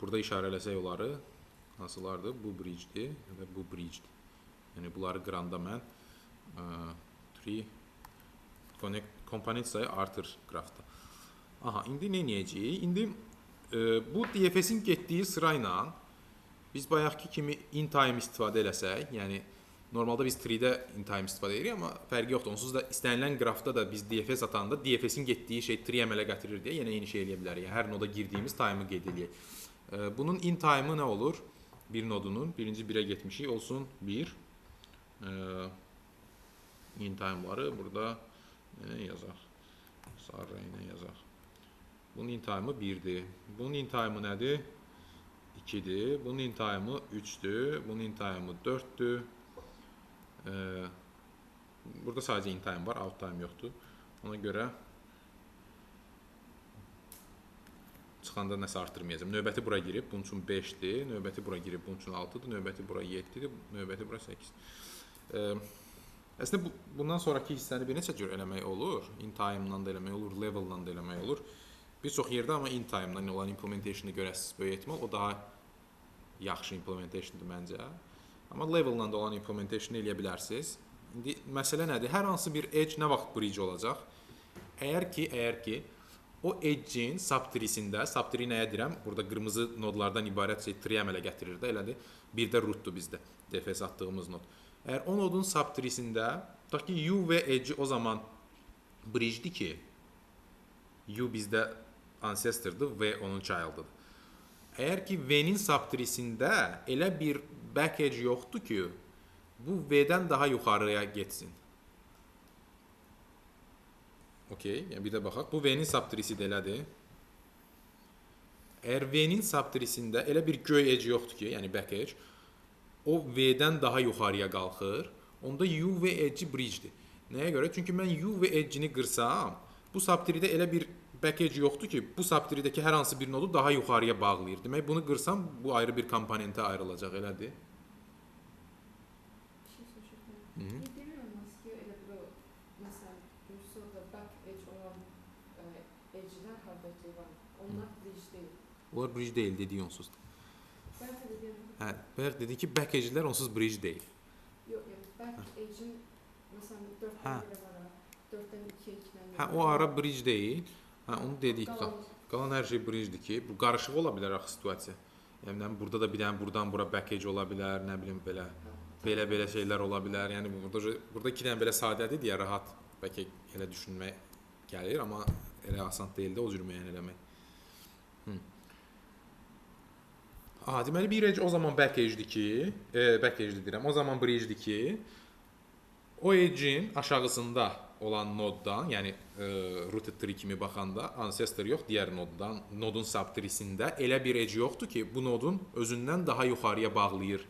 Burada işarə eləsək onları, hansılardır? Bu bridge-dir və bu bridge-dir. Yəni bunları qıranda mən tree connect komponent sayı artır qrafda. Aha, indi nə edəcəyik? İndi bu DFS-in getdiyi sırayla biz bayaqki kimi in time istifadə eləsək, yəni normalda biz tree-də in time istifadə edirik, amma fərqi yoxdur. Onsuz da istənilən qrafda da biz DFS atanda DFS-in getdiyi şey tree əmələ gətirir deyə yenə eyni şey eləyə bilərik. Yəni hər noda girdiyimiz time-ı qeyd eləyək. Bunun in time-ı nə olur? Bir nodunun birinci 1-ə getmişik, olsun 1. In time-ları burada nə yazaq? Sarı rənglə yazaq. Bunun in time-ı 1-dir. Bunun in time-ı nədir? 2-dir. Bunun in time-ı 3-dür. Bunun in time-ı 4-dür. Burada sadəcə in time var, out time yoxdur. Ona görə çıxanda nəsə artırmayacağam. Növbəti bura girib, bunun üçün 5-dir. Növbəti bura girib, bunun üçün 6-dır. Növbəti bura 7-dir. Növbəti bura 8. Əslində bundan sonrakı hissəni bir neçə cür eləmək olur. In time-dan da eləmək olur, level-dan da eləmək olur. Bir çox yerdə amma in time-dan olan implementation-ı görəsiniz böyük ehtimal. O daha yaxşı implementation-dır məncə. Amma level-dan da olan implementation-ı eləyə bilərsiniz. İndi məsələ nədir? Hər hansı bir edge nə vaxt bridge olacaq? Əgər ki o edge-in subtree-sində, subtree nəyə deyirəm? Burada qırmızı nodlardan ibarət şey tree əmələ gətirir də, elədir? Bir də root-dur bizdə, DFS atdığımız nod. Əgər o nodun subtree-sində, tutaq ki, U və edge o zaman bridge-dir ki, U bizdə ancestor'dır, V onun child'ıdır. Əgər ki, V-nin subtree-sində elə bir back edge yoxdur ki, bu V-dən daha yuxarıya getsin. Okey, yəni bir də baxaq. Bu V-nin subtree-si də elədir. Əgər V-nin subtree-sində elə bir göy edge yoxdur ki, yəni back edge, o V-dən daha yuxarıya qalxır, onda U V edge-i bridge-dir. Nəyə görə? Çünki mən U V edge-ini qırsam, bu subtree-də elə bir back edge yoxdur ki, bu subtree-dəki hər hansı bir nodu daha yuxarıya bağlayır. Demək, bunu qırsam, bu ayrı bir komponentə ayrılacaq, elədir? Bir şey soruşaq. Niyə demək olmaz ki, elə bir o, məsələn, görürsə orada back edge olan edge-lər hardakı var, onlar bridge deyil. Onlar bridge deyil, dedik onsuz. Bayaq da dediyim, Hə, bayaq dedik ki, back edge-lər onsuz bridge deyil. yox, yəni back edge-in məsələn 4-dən 1-ə var, 4-dən 2-yə, 2-dən Hə, o ara bridge deyil. Hə, onu dedik. Qalan hər şey bridge-dir ki, bu qarışıq ola bilər axı situasiya. Yəni nə bilim, burada da bir dənə buradan bura back edge ola bilər, nə bilim belə belə şeylər ola bilər. Yəni burada iki dənə belə sadədir deyə rahat bəlkə elə düşünmək gəlir, amma elə asan deyil də o cür müəyyən eləmək. Aha, deməli bir edge o zaman back edge-dir ki, back edge deyirəm. O zaman bridge-dir ki, o edge-in aşağısında olan noddan, yəni rooted tree kimi baxanda ancestor yox, digər noddan, nodun subtree-sində elə bir edge yoxdur ki, bu nodun özündən daha yuxarıya bağlayır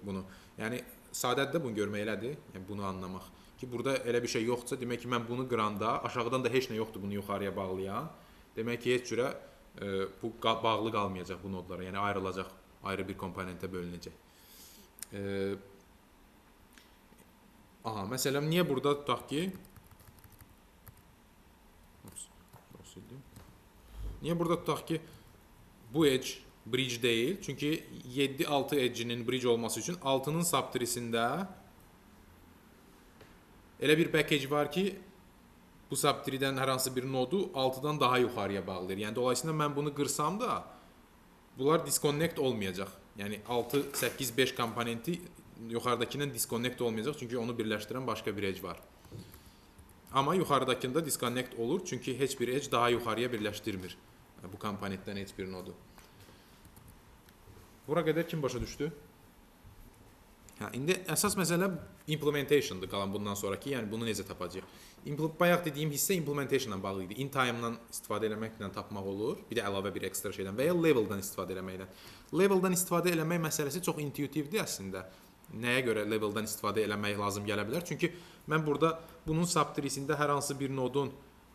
bunu. Yəni sadədir də bunu görmək elədir, yəni bunu anlamaq. Ki burada elə bir şey yoxdursa, demək ki, mən bunu qıranda aşağıdan da heç nə yoxdur bunu yuxarıya bağlayan. Demək ki, heç cürə Bu bağlı qalmayacaq bu nodlara, yəni ayrılacaq, ayrı bir komponentə bölünəcək. Aha, məsələn, niyə burada tutaq ki, Ops, sildim. Niyə burada tutaq ki, bu edge bridge deyil? Çünki 7-6 edge-inin bridge olması üçün 6-nın subtree-sində elə bir back edge var ki, bu subtree-dən hər hansı bir nodu 6-dan daha yuxarıya bağlayır. Yəni dolayısıyla mən bunu qırsam da bunlar disconnect olmayacaq. Yəni 6, 8, 5 komponenti yuxarıdakından disconnect olmayacaq, çünki onu birləşdirən başqa bir edge var. Amma yuxarıdakında disconnect olur, çünki heç bir edge daha yuxarıya birləşdirmir bu komponentdən heç bir nodu. Bura qədər kim başa düşdü? Hə, indi əsas məsələ implementationdır qalan bundan sonraki, yəni bunu necə tapacağıq? Bayaq dediyim hissə implementation-la bağlı idi. In time-dan istifadə eləməklə tapmaq olur, bir də əlavə bir ekstra şeydən və ya level-dan istifadə eləməklə. Level-dan istifadə eləmək məsələsi çox intuitivdir əslində. Nəyə görə level-dan istifadə eləmək lazım gələ bilər? Çünki mən burada bunun subtree-sində hər hansı bir nodun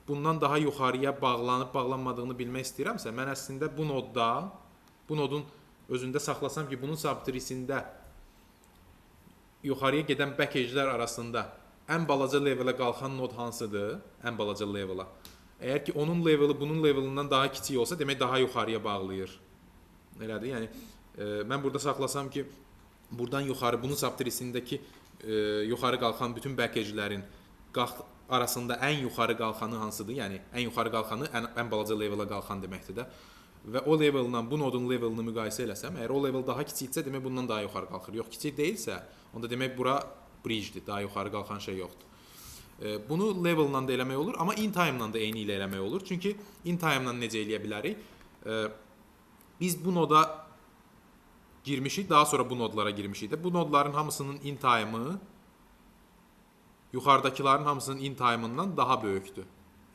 bundan daha yuxarıya bağlanıb bağlanmadığını bilmək istəyirəmsə, mən əslində bu nodda, bu nodun özündə saxlasam ki, bunun subtree-sində yuxarıya gedən back edge-lər arasında ən balaca level-ə qalxan nod hansıdır? Ən balaca level-a. Əgər ki onun leveli bunun levelından daha kiçik olsa, demək daha yuxarıya bağlayır. Elədir? Yəni mən burada saxlasam ki, buradan yuxarı bunun subtree-sindəki yuxarı qalxan bütün back edge-lərin arasında ən yuxarı qalxanı hansıdır? Yəni ən yuxarı qalxanı ən balaca level-a qalxan deməkdir də. Və o level-la bu nodun levelini müqayisə eləsəm, əgər o level daha kiçikdirsə, demək bundan daha yuxarı qalxır. Yox, kiçik deyilsə, onda demək bura bridge-dir, daha yuxarı qalxan şey yoxdur. Bunu level-la da eləmək olur, amma in time-la da eyni ilə eləmək olur. Çünki in time-la necə eləyə bilərik? Biz bu noda girmişik, daha sonra bu nodlara girmişik də. Bu nodların hamısının in time-ı yuxarıdakıların hamısının in time-ından daha böyükdür.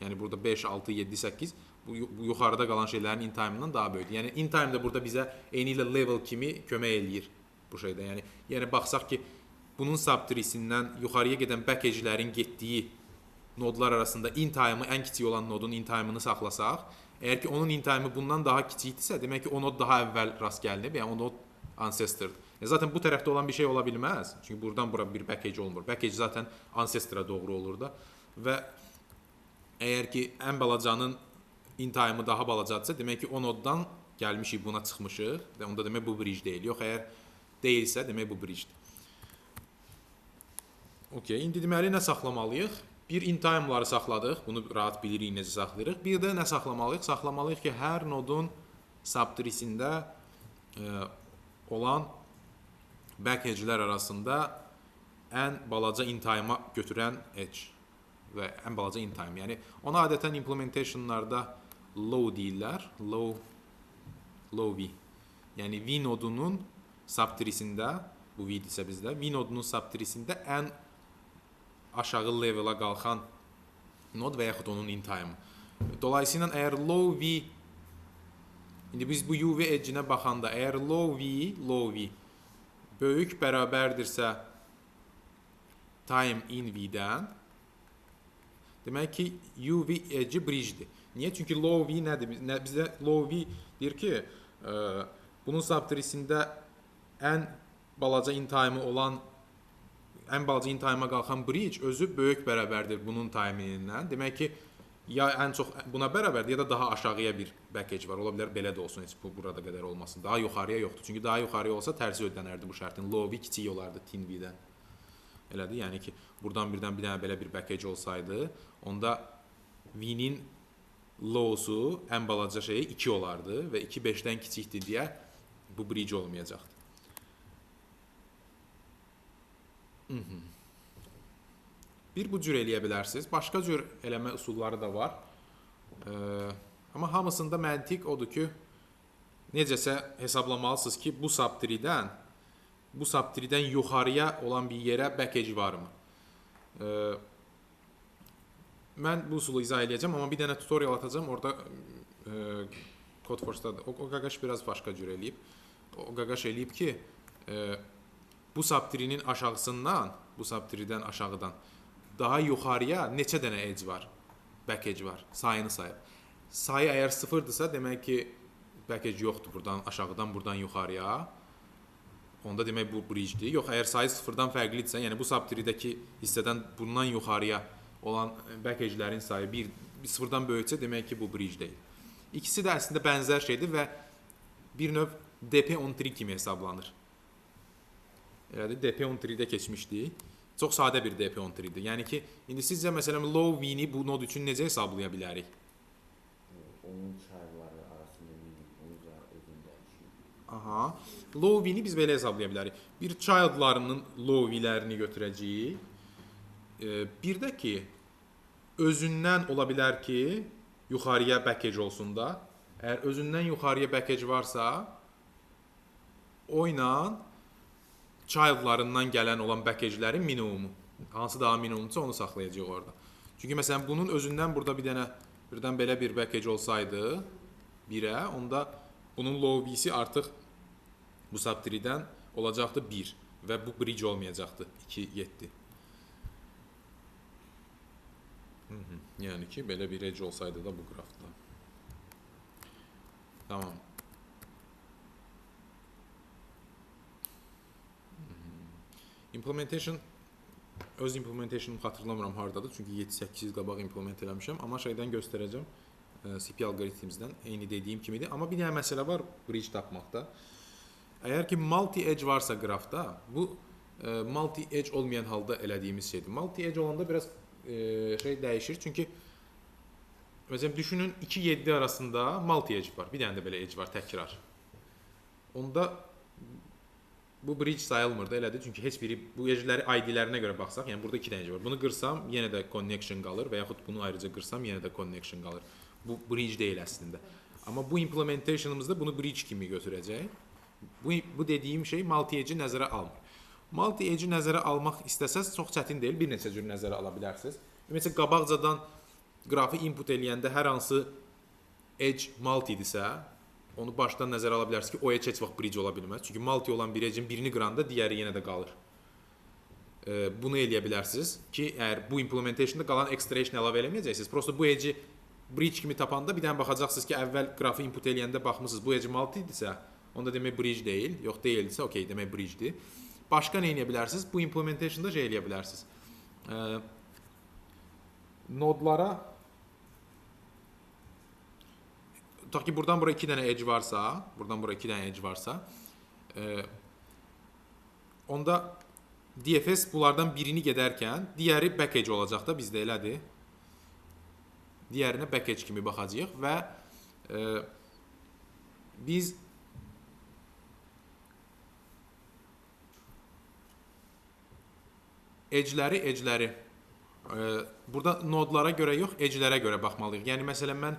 Yəni burada 5, 6, 7, 8 bu yuxarıda qalan şeylərin in time-ından daha böyükdür. Yəni in time də burada bizə eynilə level kimi kömək eləyir bu şeydə. Yəni baxsaq ki, bunun subtree-sindən yuxarıya gedən back edge-lərin getdiyi nodlar arasında in time-ı ən kiçik olan nodun in time-ını saxlasaq, əgər ki onun in time-ı bundan daha kiçikdirsə, demək ki o nod daha əvvəl rast gəlinib, yəni o nod ancestordur. Zaten bu tərəfdə olan bir şey ola bilməz. Çünki buradan bura bir back edge olmur. Back edge zaten ancestora doğru olur da. Və əgər ki ən balacanın in time-ı daha balacadırsa, demək ki o noddan gəlmişik, buna çıxmışıq və onda demək bu bridge deyil. Yox, əgər deyilsə, demək bu bridge-dir. Okey, indi deməli nə saxlamalıyıq? Bir in time-ları saxladıq. Bunu rahat bilirik necə saxlayırıq. Bir də nə saxlamalıyıq? Saxlamalıyıq ki, hər nodun subtree-sində olan back edge-lər arasında ən balaca in time-a götürən edge və ən balaca in time. Yəni ona adətən implementationlarda low deyirlər. Low, low V. Yəni V nodunun subtree-sində, bu V isə bizdə, V nodunun subtree-sində ən aşağı level-a qalxan nod və yaxud onun in time. Dolayısıyla əgər low V, indi biz bu UV edge-inə baxanda, əgər low V böyük bərabərdirsə time in V-dən, demək ki, UV edge-i bridge-dir. Niyə? Çünki low V nədir? Bizdə low V deyir ki, bunun subtree-sində ən balaca in time-ı olan, ən balaca in time-a qalxan bridge özü böyük bərabərdir bunun time-indən. Demək ki, ya ən çox buna bərabərdir, ya da daha aşağıya bir back edge var. Ola bilər belə də olsun, heç bu burada qədər olmasın. Daha yuxarıya yoxdur. Çünki daha yuxarıya olsa tərsi ödənərdi bu şərtin. Low V kiçik olardı thin V-dən. Elədir? Yəni ki, buradan birdən bir dənə belə bir back edge olsaydı, onda V-nin low-su ən balaca şeyi 2 olardı və 2 5-dən kiçikdir deyə bu bridge olmayacaqdı. Bir bu cür eləyə bilərsiniz. Başqa cür eləmə üsulları da var. Amma hamısında məntiq odur ki, necəsə hesablamalısınız ki, bu subtree-dən yuxarıya olan bir yerə back edge varmı? Mən bu üsulu izah eləyəcəm, amma bir dənə tutorial atacağam. Orada Codeforce-da o qaqaş biraz başqa cür eləyib. O qaqaş eləyib ki, bu subtree-nin aşağısından, bu subtree-dən aşağıdan daha yuxarıya neçə dənə edge var? Back edge var. Sayını sayıb. Sayı əgər 0-dırsa, demək ki, back edge yoxdur buradan aşağıdan, buradan yuxarıya. Onda demək bu bridge-dir. Yox, əgər sayı 0-dan fərqlidirsə, yəni bu subtree-dəki hissədən bundan yuxarıya olan back edge-lərin sayı 1 0-dan böyüksə, demək ki, bu bridge deyil. İkisi də əslində bənzər şeydir və bir növ DP on 3 kimi hesablanır. Elədir, DP on 3-də keçmişdik. Çox sadə bir DP on 3-dir. Yəni ki, indi sizcə məsələn low V-ni bu node üçün necə hesablaya bilərik? Onun child'ları arasında minimum və özündə 2. Aha. Low V-ni biz belə hesablaya bilərik. Bir child'larının low V-lərini götürəcəyik. Bir də ki, özündən ola bilər ki, yuxarıya back edge olsun da. Əgər özündən yuxarıya back edge varsa, o ilə child'larından gələn olan back edge-lərin minimumu. Hansı daha minimumdursa onu saxlayacağıq orada. Çünki məsələn bunun özündən burada bir dənə birdən belə bir back edge olsaydı 1-ə, onda bunun low V-si artıq bu subtree-dən olacaqdı 1 və bu bridge olmayacaqdı 2 7. Yəni ki, belə bir edge olsaydı da bu qrafda. Tamam. Implementation, öz implementation'ımı xatırlamıram hardadır, çünki 7-8 il qabaq implement eləmişəm, amma şeydən göstərəcəm, CP alqoritmimizdən eyni dediyim kimidir. Amma bir dənə məsələ var bridge tapmaqda. Əgər ki multi-edge varsa qrafda, bu multi-edge olmayan halda elədiyimiz şeydir. Multi-edge olanda biraz şey dəyişir, çünki məsələn düşünün 2-7 arasında multi-edge var. Bir dənə də belə edge var təkrar. Onda bu bridge sayılmır da, elədir. Çünki heç biri bu edge-ləri I D-lərinə görə baxsaq, yəni burada 2 dənə edge var. Bunu qırsam yenə də connection qalır və yaxud bunu ayrıca qırsam yenə də connection qalır. Bu bridge deyil əslində. Amma bu implementation'ımızda bunu bridge kimi götürəcək. Bu dediyim şey multi-edge'i nəzərə almır. Multi-edge'i nəzərə almaq istəsəz çox çətin deyil, bir neçə cür nəzərə ala bilərsiniz. Ümumiyyətcə qabaqcadan qrafı input eləyəndə hər hansı edge multi-idisə, onu başdan nəzərə ala bilərsiniz ki, o edge heç vaxt bridge ola bilməz. Çünki multi olan bir edge-in birini qıranda digəri yenə də qalır. Bunu eləyə bilərsiniz ki, əgər bu implementationda qalan ekstra heç nə əlavə eləməyəcəksiniz. Prosta bu edge'i bridge kimi tapanda bir dənə baxacaqsınız ki, əvvəl qrafı input eləyəndə baxmısınız, bu edge multi idisə, onda demək bridge deyil. Yox, deyildisə, okey, demək bridge-dir. Başqa nə eləyə bilərsiniz? Bu implementationda şey eləyə bilərsiniz. Nodlara tutaq ki, buradan bura 2 dənə edge varsa, buradan bura 2 dənə edge varsa, onda DFS bunlardan birini gedərkən digəri back edge olacaq da, bizdə elədir. Digərinə back edge kimi baxacağıq və biz edge-ləri burada nodlara görə yox, edge-lərə görə baxmalıyıq. Yəni, məsələn, mən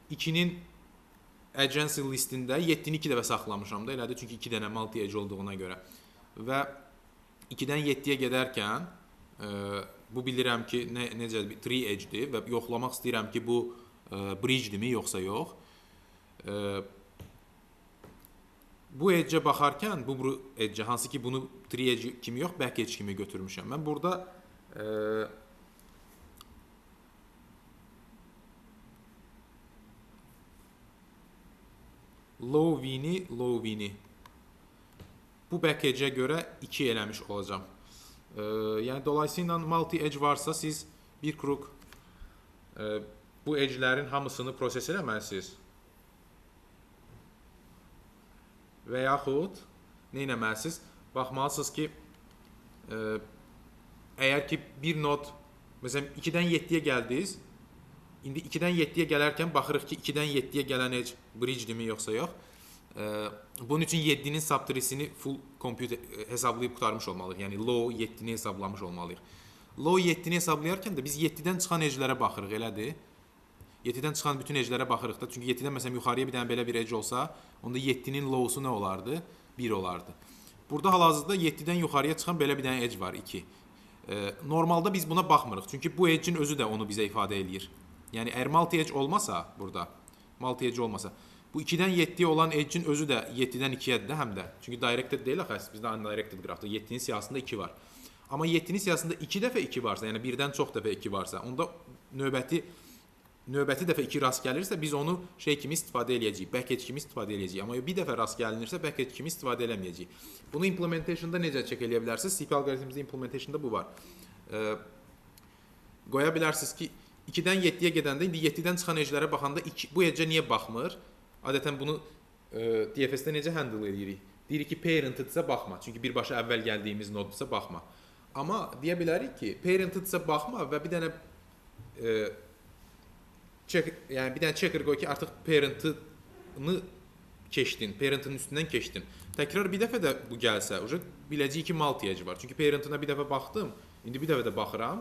2-nin adjacency listində 7-ni 2 dəfə saxlamışam da, elədir, çünki 2 dənə multi-edge olduğuna görə. Və 2-dən 7-yə gedərkən bu bilirəm ki, necə bir tree edge-dir və yoxlamaq istəyirəm ki, bu bridge-dirmi, yoxsa yox. Bu edge-ə baxarkən, bu edge-ə, hansı ki, bunu tree edge kimi yox, back edge kimi götürmüşəm. Mən burada low V-ni bu back edge-ə görə 2 eləmiş olacağam. Dolayısıyla multi-edge varsa siz bir kruk bu edge-lərin hamısını proses eləməlisiniz. Və yaxud nə eləməlisiniz? Baxmalısınız ki, əgər ki bir nod, məsələn 2-dən 7-yə gəldiniz, indi 2-dən 7-yə gələrkən baxırıq ki, 2-dən 7-yə gələn edge bridge-dirmi yoxsa yox. Bunun üçün 7-nin subtreesini full compute hesablayıb qurtarmış olmalıyıq. Yəni low 7-ni hesablamış olmalıyıq. Low 7-ni hesablayarkən də biz 7-dən çıxan edge-lərə baxırıq, elədir? 7-dən çıxan bütün edge-lərə baxırıq da. Çünki 7-dən məsələn yuxarıya bir dənə belə bir edge olsa, onda 7-nin low-su nə olardı? 1 olardı. Burada hal-hazırda 7-dən yuxarıya çıxan belə bir dənə edge var, 2. Normalda biz buna baxmırıq. Çünki bu edge-in özü də onu bizə ifadə eləyir. Yəni əgər multi-edge olmasa burada, multi-edge olmasa, bu 2-dən 7-yə olan edge-in özü də 7-dən 2-yədir də həm də. Çünki directed deyil axı, bizdə undirected qrafda 7-nin siyahısında 2 var. Amma 7-nin siyahısında 2 dəfə 2 varsa, yəni birdən çox dəfə 2 varsa, onda növbəti Növbəti dəfə 2 rast gəlirsə, biz onu şey kimi istifadə eləyəcəyik, back edge kimi istifadə eləyəcəyik. Amma bir dəfə rast gəlinirsə, back edge kimi istifadə eləməyəcəyik. Bunu implementationda necə check eləyə bilərsiniz? CP alqoritmimizdə implementationda bu var. Qoya bilərsiniz ki, 2-dən 7-yə gedəndə, indi 7-dən çıxan edge-lərə baxanda 2, bu edge-ə niyə baxmır? Adətən bunu DFS-də necə handle edirik? Deyirik ki, parentedsə baxma. Çünki birbaşa əvvəl gəldiyimiz nodsa baxma. Amma deyə bilərik ki, parentedsə baxma və bir dənə check, yəni bir dənə checker qoy ki, artıq parentını keçdin, parentinin üstündən keçdin. Təkrar bir dəfə də bu gəlsə, uje biləcəyik ki, multi-edge var. Çünki parentına bir dəfə baxdım, indi bir dəfə də baxıram.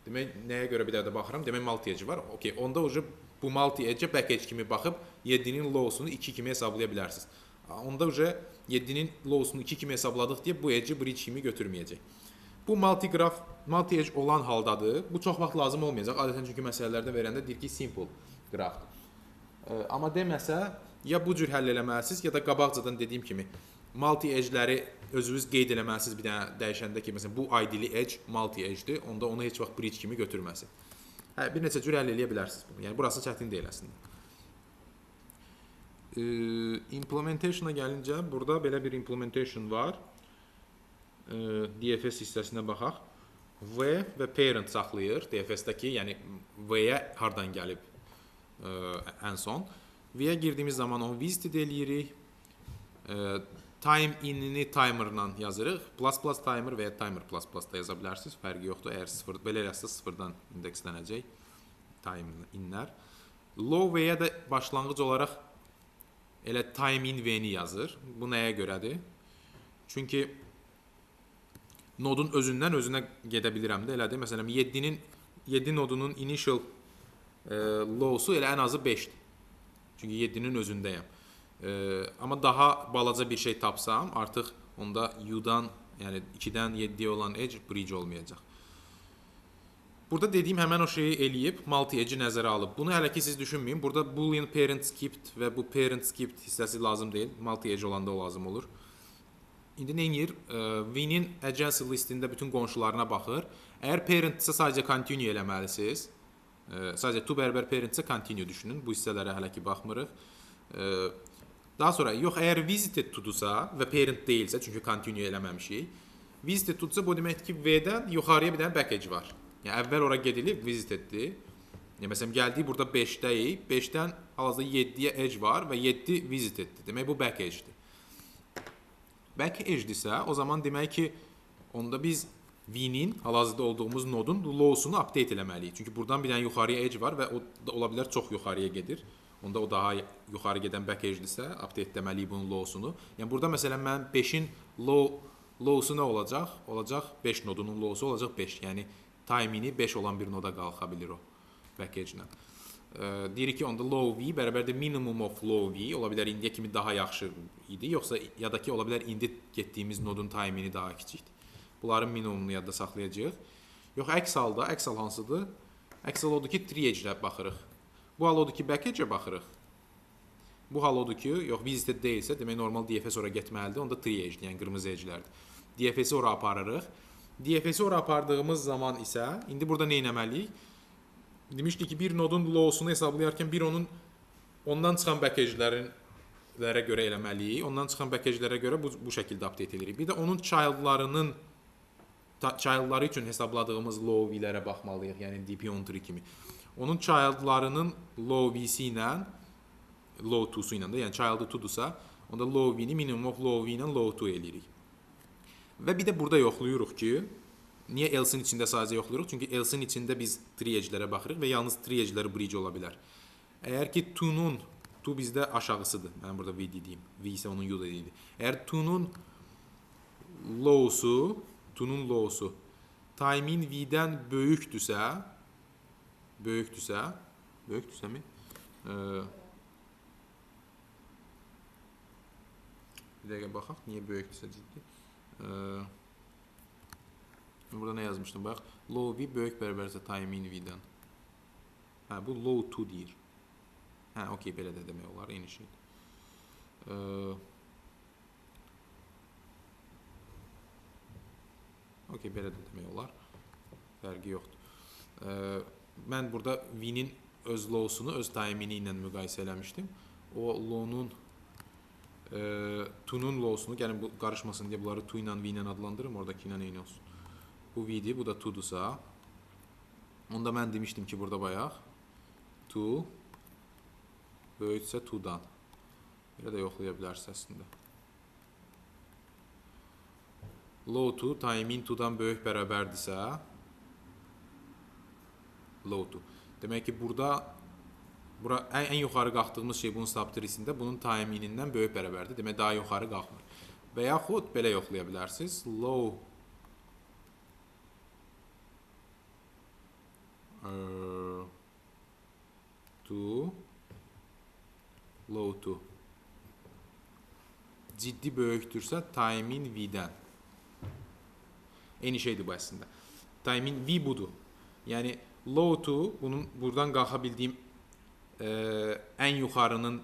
Demək, nəyə görə bir dəfə də baxıram? Demək, multi-edge var. Okey, onda uje bu multi-edge back edge kimi baxıb 7-nin low-sunu 2 kimi hesablaya bilərsiniz. Onda uje 7-nin low-sunu 2 kimi hesabladıq deyə bu edge-i bridge kimi götürməyəcək. Bu multi-graph, multi-edge olan haldadır. Bu çox vaxt lazım olmayacaq. Adətən çünki məsələlərdə verəndə deyir ki, simple qrafdır. Amma deməsə, ya bu cür həll eləməlisiniz, ya da qabaqcadan dediyim kimi multi-edge-ləri özünüz qeyd eləməlisiniz bir dənə dəyişəndə ki, məsələn, bu ID-li edge multi-edge-dir, onda onu heç vaxt bridge kimi götürməsin. Hə, bir neçə cür həll eləyə bilərsiniz bunu. Yəni burası çətin deyil əslində. Implementation-a gəlincə, burada belə bir implementation var. DFS hissəsinə baxaq. V və parent saxlayır DFS-dəki, yəni V-yə hardan gəlib ən son. V-yə girdiyimiz zaman onu visited eləyirik. Time in-ini timerla yazırıq. Plus plus timer və ya timer plus plus da yaza bilərsiniz. Fərqi yoxdur. Əgər sıfır, belə eləsə sıfırdan indekslənəcək time in-lər. Low V-yə də başlanğıc olaraq elə time in V-ni yazır. Bu nəyə görədir? Çünki nodun özündən özünə gedə bilirəm də, elədir. Məsələn, 7 nodunun initial low-su elə ən azı 5-dir. Çünki 7-nin özündəyəm. Amma daha balaca bir şey tapsam, artıq onda U-dan, yəni 2-dən 7-yə olan edge bridge olmayacaq. Burada dediyim həmən o şeyi eləyib, multi-edge-i nəzərə alıb. Bunu hələ ki siz düşünməyin. Burada boolean parent skipped və bu parent skipped hissəsi lazım deyil. Multi-edge olanda o lazım olur. İndi nə edir? V-nin adjacency listində bütün qonşularına baxır. Əgər parent-isə sadəcə continue eləməlisiniz. Sadəcə to bərabər parent-isə continue düşünün. Bu hissələrə hələ ki baxmırıq. Daha sonra, yox, əgər visited to-dursa və parent deyilsə, çünki continue eləməmişik. Visited to-dursa bu deməkdir ki, V-dən yuxarıya bir dənə back edge var. Yəni, əvvəl ora gedilib, visiteddir. Yəni, məsələn, gəldik burada 5-dəyik. 5-dən hal-hazırda 7-yə edge var və 7 visiteddir. Demək, bu back edge-dir. Back edge-dirsə, o zaman demək ki, onda biz V-nin, hal-hazırda olduğumuz nodun low-sunu update eləməliyik. Çünki buradan bir dənə yuxarıya edge var və o da ola bilər çox yuxarıya gedir. Onda o daha yuxarı gedən back edge-dirsə, update deməliyik bunun low-sunu. Yəni, burada məsələn, mənim 5-in low-su nə olacaq? Olacaq 5 nodunun low-su olacaq 5. Yəni, time-ini 5 olan bir noda qalxa bilir o back edge-lə. Deyirik ki, onda low V bərabərdir minimum of low V. Ola bilər indiyə kimi daha yaxşı idi, yoxsa ya da ki, ola bilər indi getdiyimiz nodun time-ini daha kiçikdir. Bunların minimumunu yadda saxlayacağıq. Yox, əks halda, əks hal hansıdır? Əks hal odur ki, tree edge-lə baxırıq. Bu hal odur ki, back edge-ə baxırıq. Bu hal odur ki, yox, visited deyilsə, demək normal DFS ora getməlidir. Onda tree edge-dir, yəni qırmızı edge-lərdir. DFS-i ora aparırıq. DFS-i ora apardığımız zaman isə, indi burada nə etməliyik? Demişdik ki, bir nodun low-sunu hesablayarkən bir onun ondan çıxan back edge-lərə görə eləməliyik. Ondan çıxan back edge-lərə görə bu şəkildə update edirik. Bir də onun child'ları üçün hesabladığımız low V-lərə baxmalıyıq, yəni DP on tree kimi. Onun child'larının low V-si ilə low 2-su ilə də, yəni child-ı 2-dursa, onda low V-ni minimum of low V ilə low 2 eləyirik. Və bir də burada yoxlayırıq ki, niyə else-in içində sadəcə yoxlayırıq? Çünki else-in içində biz tree edge-lərə baxırıq və yalnız tree edge-ləri bridge ola bilər. Əgər ki, 2-nun, 2 bizdə aşağısıdır. Mən burada V dediyim. V isə onun U dediydi. Əgər 2-nun low-su, 2-nun low-su time-in V-dən böyükdürsə, böyükdürsə, böyükdürsə mi? Bir dəqiqə baxaq, niyə böyükdürsə ciddi. Burada nə yazmışdım bayaq? Low V böyük bərabərsə time in V-dən. Hə, bu low 2 deyir. Hə, okey, belə də demək olar, eyni şeydir. Okey, belə də demək olar. Fərqi yoxdur. Mən burada V-nin öz low-sunu öz time-ini ilə müqayisə eləmişdim. O low-nun to-nun low-sunu, gəlin bu qarışmasın deyə bunları to ilə v ilə adlandırım, oradakı ilə eyni olsun. Bu v-dir, bu da to-dursa. Onda mən demişdim ki, burada bayaq to böyüksə to-dan. Belə də yoxlaya bilərsiniz əslində. Low to time in to-dan böyük bərabərdirsə low to. Demək ki, burada bura ən yuxarı qalxdığımız şey bunun subtreesində bunun time in-indən böyük bərabərdir. Demək daha yuxarı qalxmır. Və yaxud belə yoxlaya bilərsiniz. Low to low to ciddi böyükdürsə time in v-dən. Eyni şeydir bu əslində. Time in v budur. Yəni low to bunun buradan qalxa bildiyim ən yuxarının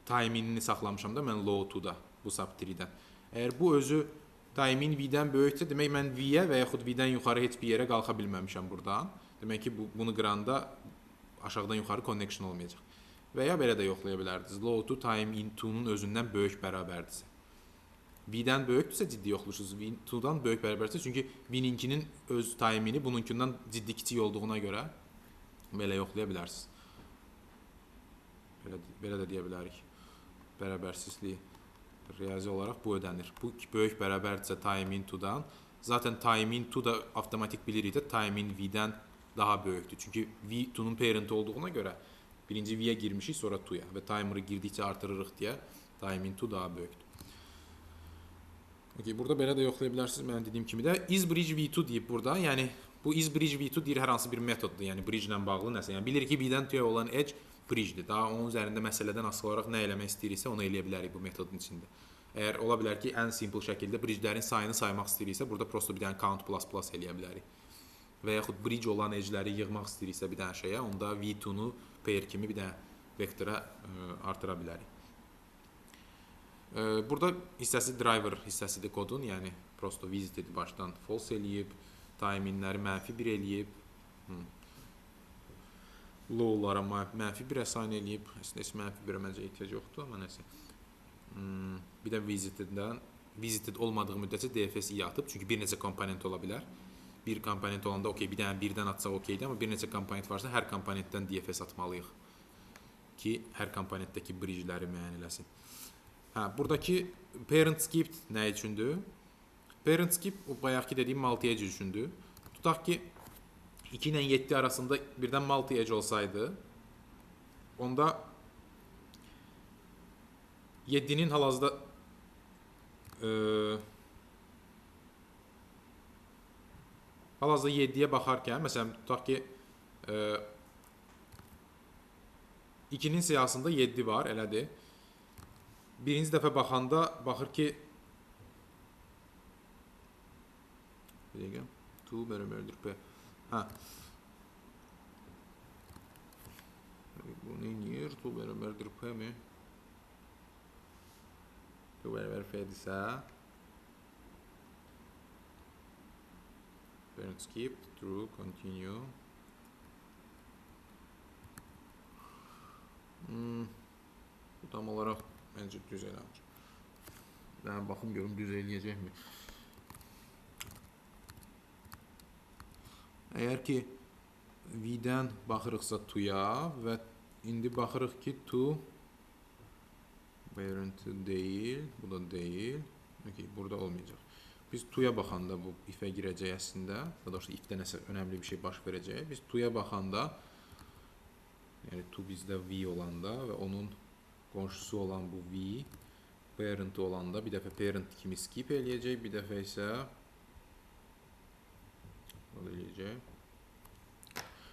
time inini saxlamışam da mən low to-da bu subtree-dən. Əgər bu özü time in v-dən böyükdürsə, demək mən v-yə və yaxud v-dən yuxarı heç bir yerə qalxa bilməmişəm buradan. Demək ki, bunu qıranda aşağıdan yuxarı connection olmayacaq. Və ya belə də yoxlaya bilərdiniz. Low to time in to-nun özündən böyük bərabərdirsə. V-dən böyükdürsə ciddi yoxluyursunuz. V to-dan böyük bərabərdirsə, çünki V-ninkinin öz time-ini bununkundan ciddi kiçik olduğuna görə belə yoxlaya bilərsiniz. Belə də deyə bilərik. Bərabərsizliyi riyazi olaraq bu ödənir. Bu böyük bərabərdirsə time in to-dan. Zaten time in to da avtomatik bilirik də time in V-dən daha böyükdür. Çünki V to-nun parent olduğuna görə birinci V-yə girmişik, sonra to-ya və timer'ı girdikcə artırırıq deyə time in to daha böyükdür. Okay, burada belə də yoxlaya bilərsiniz mənim dediyim kimi də. Is bridge v2 deyib burada. Yəni bu is bridge v2 deyir hər hansı bir metoddur. Yəni bridge ilə bağlı nəsə. Yəni bilirik ki, V-dən to-ya olan edge bridge-dir. Daha onun üzərində məsələdən asılı olaraq nə eləmək istəyiriksə onu eləyə bilərik bu metodun içində. Əgər ola bilər ki, ən simple şəkildə bridge-lərin sayını saymaq istəyiriksə, burada prosto bir dənə count plus plus eləyə bilərik. Və yaxud bridge olan edge-ləri yığmaq istəyiriksə bir dənə şeyə, onda v2-nu pair kimi bir dənə vektora artıra bilərik. Burada hissəsi driver hissəsidir kodun, yəni prosto visited başdan false eləyib, time-inləri -1 eləyib, low-lara -1 assign eləyib. Əslində heç -1-ə məncə ehtiyac yoxdur, amma nəsə. Bir də visited-dən, visited olmadığı müddətcə DFS i atıb, çünki bir neçə komponent ola bilər. Bir komponent olanda okey, bir dənə birdən atsa okeydir, amma bir neçə komponent varsa hər komponentdən DFS atmalıyıq ki, hər komponentdəki bridge-ləri müəyyən eləsin. Hə, buradakı parent skipped nə üçündür? Parent skip o bayaqki dediyim multi-edge üçündür. Tutaq ki, 2 ilə 7 arasında birdən multi-edge olsaydı, onda 7-nin hal-hazırda hal-hazırda 7-yə baxarkən, məsələn, tutaq ki, 2-nin siyahısında 7 var, elədir. Birinci dəfə baxanda baxır ki, bir dəqiqə, 2 bərabərdir P. Hə. Bu nə eləyir? 2 bərabərdir P mi? 2 bərabər P-dirsə parent skip, true, continue. Bu tam olaraq məncə düz eləmir. Mən baxım görüm düz eləyəcəkmi? Əgər ki V-dən baxırıqsa to-ya və indi baxırıq ki to parent deyil, bu da deyil. Okay, burada olmayacaq. Biz to-ya baxanda bu if-ə girəcək əslində. Daha doğrusu if-də nəsə önəmli bir şey baş verəcək. Biz to-ya baxanda, yəni to bizdə V olanda və onun qonşusu olan bu V parent olanda bir dəfə parent kimi skip eləyəcək, bir dəfə isə eləyəcək.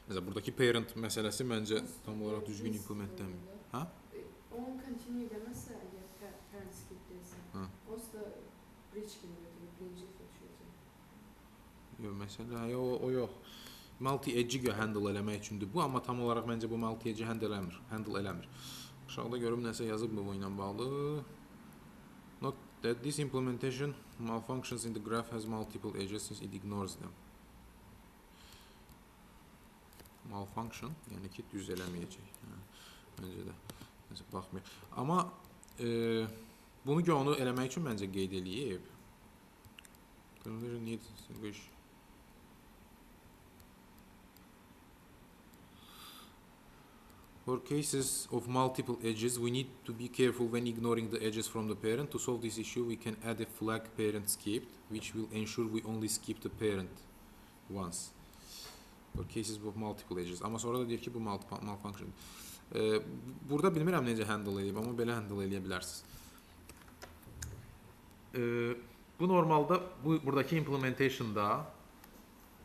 Məsələn, buradakı parent məsələsi məncə tam olaraq düzgün implementlənmir. Hə? Onun continue eləməsə, əgər parent skip deyilsə, onsuz da bridge kimi götürür, birinci ifə düşəcək. Yox, məsələ, o yox. Multi-edge-i handle eləmək üçündür bu, amma tam olaraq məncə bu multi-edge-i handle eləmir. Aşağıda görüm nəsə yazıb bu ilə bağlı. Note that this implementation malfunctions in the graph has multiple edges since it ignores them. Malfunction, yəni ki, düz eləməyəcək. Hə, məncə də. Nəsə baxmıyor. Amma bunu gör onu eləmək üçün məncə qeyd eləyib. Need distinguish. For cases of multiple edges, we need to be careful when ignoring the edges from the parent. To solve this issue, we can add a flag parent skipped, which will ensure we only skip the parent once. For cases of multiple edges. Amma sonra da deyir ki, bu malfunction. Burada bilmirəm necə handle eləyib, amma belə handle eləyə bilərsiniz. Bu normalda bu buradakı implementationda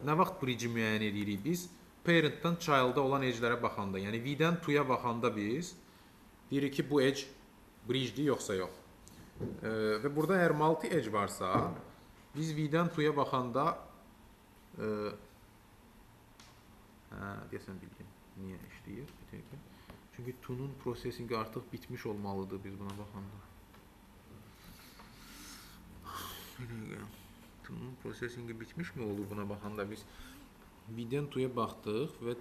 nə vaxt bridge-i müəyyən edirik biz? Parent'dan child'a olan edge-lərə baxanda, yəni V-dən to-ya baxanda biz deyirik ki, bu edge bridge-dir yoxsa yox. Və burada əgər multi edge varsa, biz V-dən to-ya baxanda deyəsən bildim niyə işləyir. Bir dəqiqə. Çünki to-nun processingi artıq bitmiş olmalıdır biz buna baxanda. Bir dəqiqə. To-nun processingi bitmiş mi olur buna baxanda biz? V-dən to-ya baxdıq və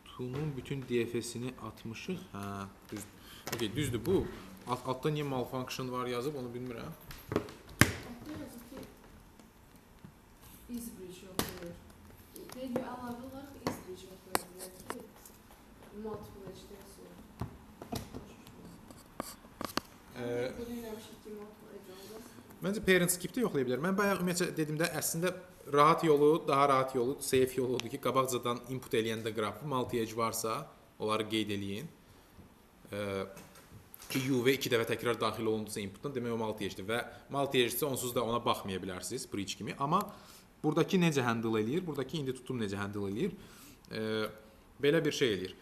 to-nun bütün DFS-ini atmışıq. Hə, düz. Okay, düzdür bu. Altda niyə malfunction var yazıb onu bilmirəm. Altda yazıb ki, is bridge yoxlayır. Deyir ki, əlavə olaraq is bridge yoxlayır. Yəni ki, multiple edge-dən sonra. Bunu eləmişik ki, multiple edge olmaz. Məncə parent skip də yoxlaya bilər. Mən bayaq ümumiyyətcə dedim də əslində rahat yolu, daha rahat yolu, safe yolu odur ki, qabaqcadan input eləyəndə qrafı multi edge varsa, onları qeyd eləyin. Ki UV 2 dəfə təkrar daxil olundusa inputdan, demək o multi edge-dir və multi edge-dirsə onsuz da ona baxmaya bilərsiniz bridge kimi. Amma buradakı necə handle eləyir? Buradakı indi tutum necə handle eləyir? Belə bir şey eləyir.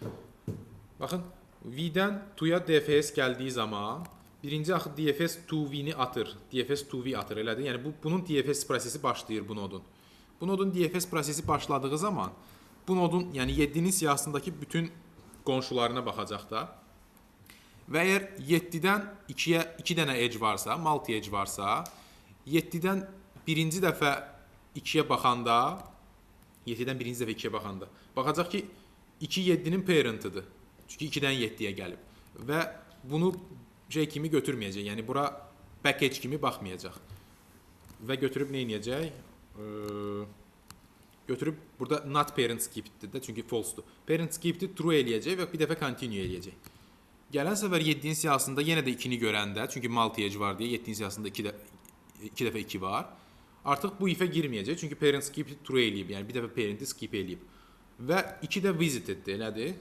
Baxın, V-dən to-ya DFS gəldiyi zaman birinci axı DFS 2V-ni atır. DFS 2V atır, elədir? Yəni bunun DFS prosesi başlayır bu nodun. Bu nodun DFS prosesi başladığı zaman bu nodun, yəni 7-nin siyahısındakı bütün qonşularına baxacaq da. Və əgər 7-dən 2-yə 2 dənə edge varsa, multi edge varsa, 7-dən birinci dəfə 2-yə baxanda, 7-dən birinci dəfə 2-yə baxanda baxacaq ki, 2 7-nin parent-idir. Çünki 2-dən 7-yə gəlib. Və bunu şey kimi götürməyəcək. Yəni bura back edge kimi baxmayacaq. Və götürüb nə edəcək? Götürüb burada not parent skipped-dir də, çünki false-dur. Parent skipped-i true eləyəcək və bir dəfə continue eləyəcək. Gələn səfər 7-nin siyahısında yenə də 2-ni görəndə, çünki multi edge var deyə 7-nin siyahısında 2 dəfə 2 var. Artıq bu if-ə girməyəcək, çünki parent skip true eləyib, yəni bir dəfə parent-i skip eləyib. Və 2 də visited-dir, elədir?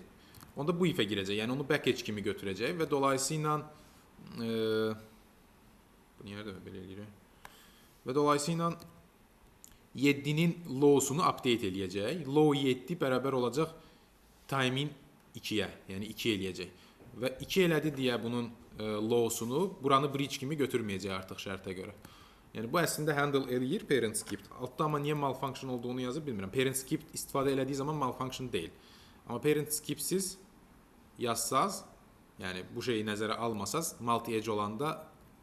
Onda bu if-ə girəcək, yəni onu back edge kimi götürəcək və dolayısıyla bu niyə də belə eləyirik? Və dolayısıyla 7-nin low-sunu update eləyəcək. Low 7 bərabər olacaq time-in 2-yə, yəni 2 eləyəcək. Və 2 elədi deyə bunun low-sunu buranı bridge kimi götürməyəcək artıq şərtə görə. Yəni bu əslində handle eləyir parent skipped. Altda amma niyə malfunction olduğunu yazıb bilmirəm. Parent skipped istifadə elədiyi zaman malfunction deyil. Amma parent skipsiz yazsaz, yəni bu şeyi nəzərə almasaz, multi edge olanda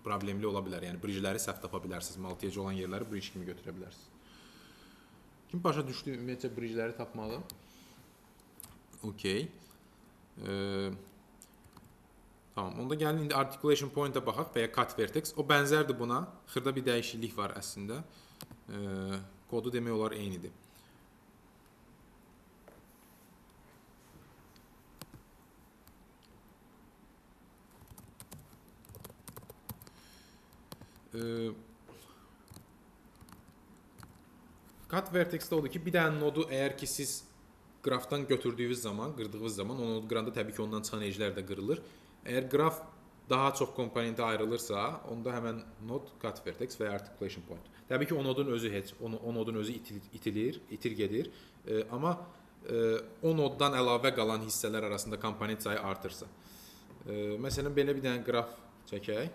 problemli ola bilər. Yəni bridge-ləri səhv tapa bilərsiniz. Multi edge olan yerləri bridge kimi götürə bilərsiniz. Kim başa düşdü ümumiyyətcə bridge-ləri tapmalı? Okay. Tamam. Onda gəlin indi articulation point-a baxaq və ya cut vertex. O bənzərdir buna. Xırda bir dəyişiklik var əslində. Kodu demək olar eynidir. Cut vertex-də odur ki, bir dənə nodu əgər ki siz qrafdan götürdüyünüz zaman, qırdığınız zaman o nodu qıranda təbii ki ondan çıxan edge-lər də qırılır. Əgər qraf daha çox komponentə ayrılırsa, onda həmən nod cut vertex və ya articulation point. Təbii ki o nodun özü heç, o nodun özü itilir, itir gedir. Amma o noddan əlavə qalan hissələr arasında komponent sayı artırsa. Məsələn belə bir dənə qraf çəkək.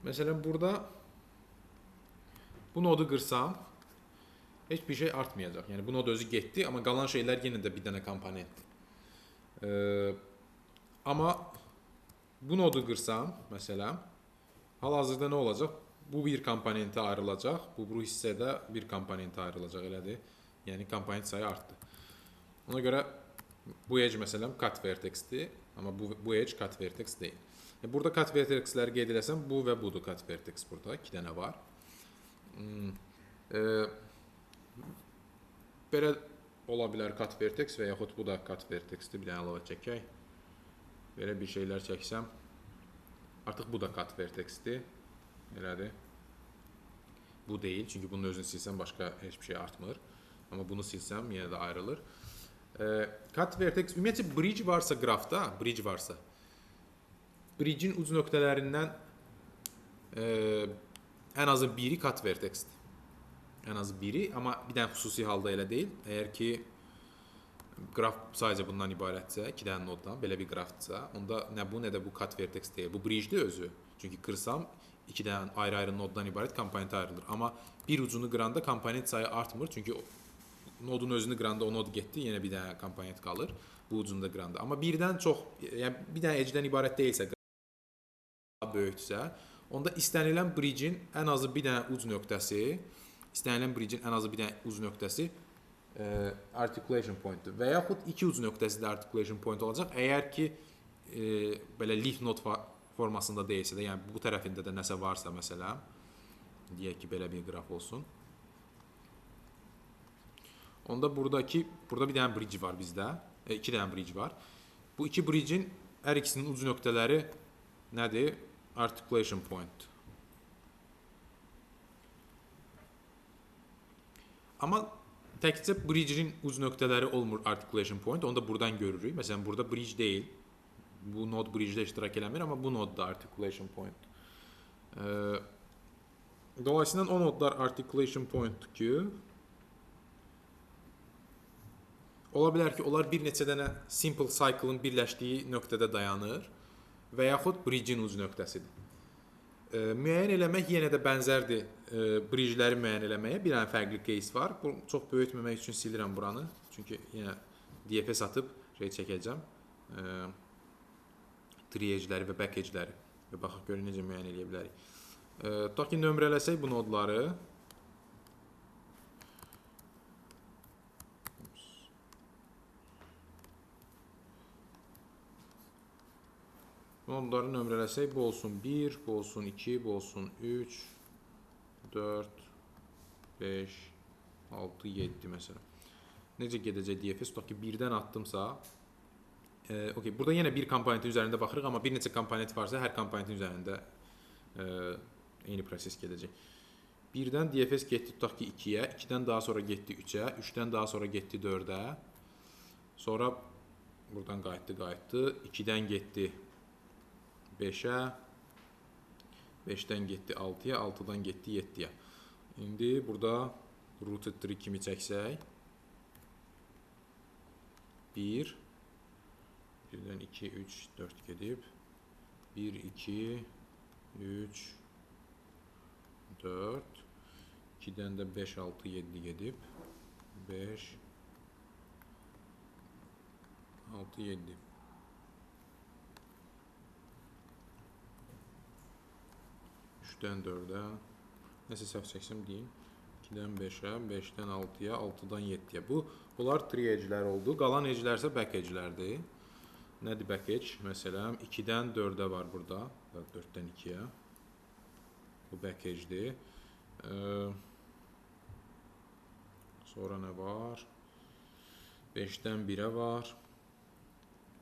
Məsələn burada bu nodu qırsam heç bir şey artmayacaq. Yəni bu nod özü getdi, amma qalan şeylər yenə də bir dənə komponentdir. Amma Bu nodu qırsam, məsələn, hal-hazırda nə olacaq? Bu bir komponentə ayrılacaq, bu hissədə bir komponentə ayrılacaq, elədir. Yəni komponent sayı artdı. Ona görə bu edge məsələn cut vertexdir, amma bu edge cut vertex deyil. Yəni, burada cut vertexləri qeyd eləsəm, bu və budur cut vertex burada, 2 dənə var. Belə ola bilər cut vertex və yaxud bu da cut vertexdir. Bir dənə əlavə çəkək. Belə bir şeylər çəksəm, artıq bu da cut vertexdir. Elədir. Bu deyil, çünki bunun özünü silsəm başqa heç bir şey artmır. Amma bunu silsəm yenə də ayrılır. Cut vertex, ümumiyyətcə bridge varsa qrafda, bridge varsa, bridge'in uc nöqtələrindən ən azı biri cut vertexdir. Ən azı biri, amma bir dənə xüsusi halda elə deyil. Əgər ki, qraf sadəcə bundan ibarətsə, 2 dənə noddan, belə bir qrafdırsa, onda nə bu, nə də bu cut vertex deyil. Bu bridge'dir özü. Çünki qırsam, 2 dənə ayrı-ayrı noddan ibarət komponent ayrılır. Amma bir ucunu qıranda komponent sayı artmır. Çünki nodun özünü qıranda o nod getdi, yenə bir dənə komponent qalır bu ucunu da qıranda. Amma birdən çox, yəni bir dənə edge-dən ibarət deyilsə, böyükdürsə, onda istənilən bridge-in ən azı bir dənə uc nöqtəsi, istənilən bridge-in ən azı bir dənə uc nöqtəsi articulation point-dur. Və yaxud iki uc nöqtəsi də articulation point olacaq. Əgər ki, belə leaf node formasında deyilsə də, yəni bu tərəfində də nəsə varsa məsələn, deyək ki, belə bir qraf olsun. Onda burada bir dənə bridge var bizdə, 2 dənə bridge var. Bu iki bridge-in hər ikisinin uc nöqtələri nədir? Articulation point. Amma təkcə bridge-in uc nöqtələri olmur articulation point, onu da buradan görürük. Məsələn, burada bridge deyil. Bu node bridge-də iştirak eləmir, amma bu node da articulation point. Dolayısıyla o nodlar articulation point ki, ola bilər ki, onlar bir neçə dənə simple cycle-ın birləşdiyi nöqtədə dayanır və yaxud bridge-in uc nöqtəsidir. Müəyyən eləmək yenə də bənzərdir bridge-ləri müəyyən eləməyə. Bir dənə fərqli case var. Bu, çox böyütməmək üçün silirəm buranı. Çünki yenə DFS atıb şey çəkəcəm. Tree edge-ləri və back edge-ləri. Və baxaq görün necə müəyyən eləyə bilərik. Tutaq ki, nömrələsək bu nodları. Nodları nömrələsək, bu olsun 1, bu olsun 2, bu olsun 3, 4, 5, 6, 7 məsələn. Necə gedəcək DFS? Tutaq ki, 1-dən atdımsa, okey, burada yenə bir komponentin üzərində baxırıq, amma bir neçə komponent varsa, hər komponentin üzərində eyni proses gedəcək. 1-dən DFS getdi, tutaq ki, 2-yə, 2-dən daha sonra getdi 3-ə, 3-dən daha sonra getdi 4-ə, sonra buradan qayıtdı, 2-dən getdi 5-ə, 5-dən getdi 6-ya, 6-dan getdi 7-yə. İndi burada rooted tree kimi çəksək, 1, 1-dən 2, 3, 4 gedib, 1, 2, 3, 4, 2-dən də 5, 6, 7 gedib, 5, 6, 7. 3-dən 4-ə, nəsə səhv çəksəm deyim, 2-dən 5-ə, 5-dən 6-ya, 6-dan 7-yə. Bunlar tree edge-lər oldu. Qalan edge-lər isə back edge-lərdir. Nədir back edge? Məsələn, 2-dən 4-ə var burada, 4-dən 2-yə. Bu back edge-dir. Sonra nə var? 5-dən 1-ə var.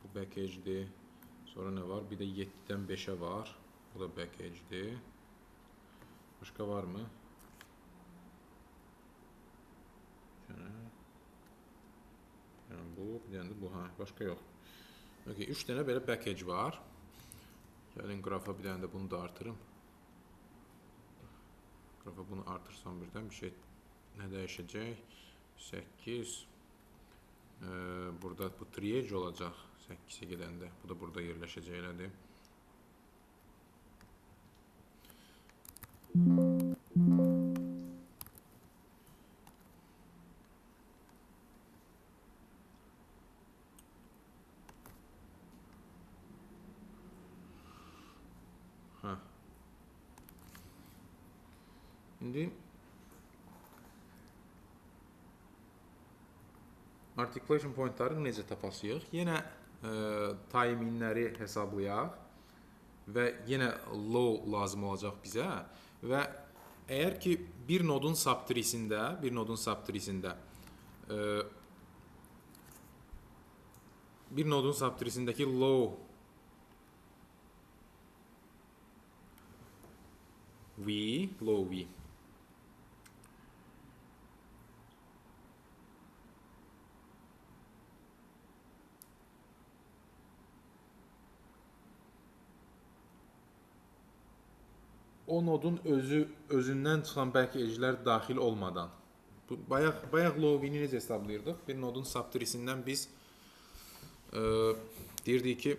Bu back edge-dir. Sonra nə var? Bir də 7-dən 5-ə var. Bu da back edge-dir. Başqa var mı? Yəni bu, bir dənə də bu, hə, başqa yox. Okay, 3 dənə belə back edge var. Gəlin qrafa bir dənə də bunu da artırım. Qrafa bunu artırsam birdən bir şey nə dəyişəcək? 8. Burada bu tree edge olacaq 8-ə gedəndə. Bu da burada yerləşəcək elədir. İndi articulation pointları necə tapasıyıq? Yenə timinləri hesablayaq və yenə low lazım olacaq bizə və əgər ki bir nodun subtreesində, bir nodun subtreesindəki low v, low v o nodun özündən çıxan bəlkə edge'lər daxil olmadan. Bu bayaq low v-ni necə hesablayırdıq? Bir nodun subtreesindən biz deyirdik ki,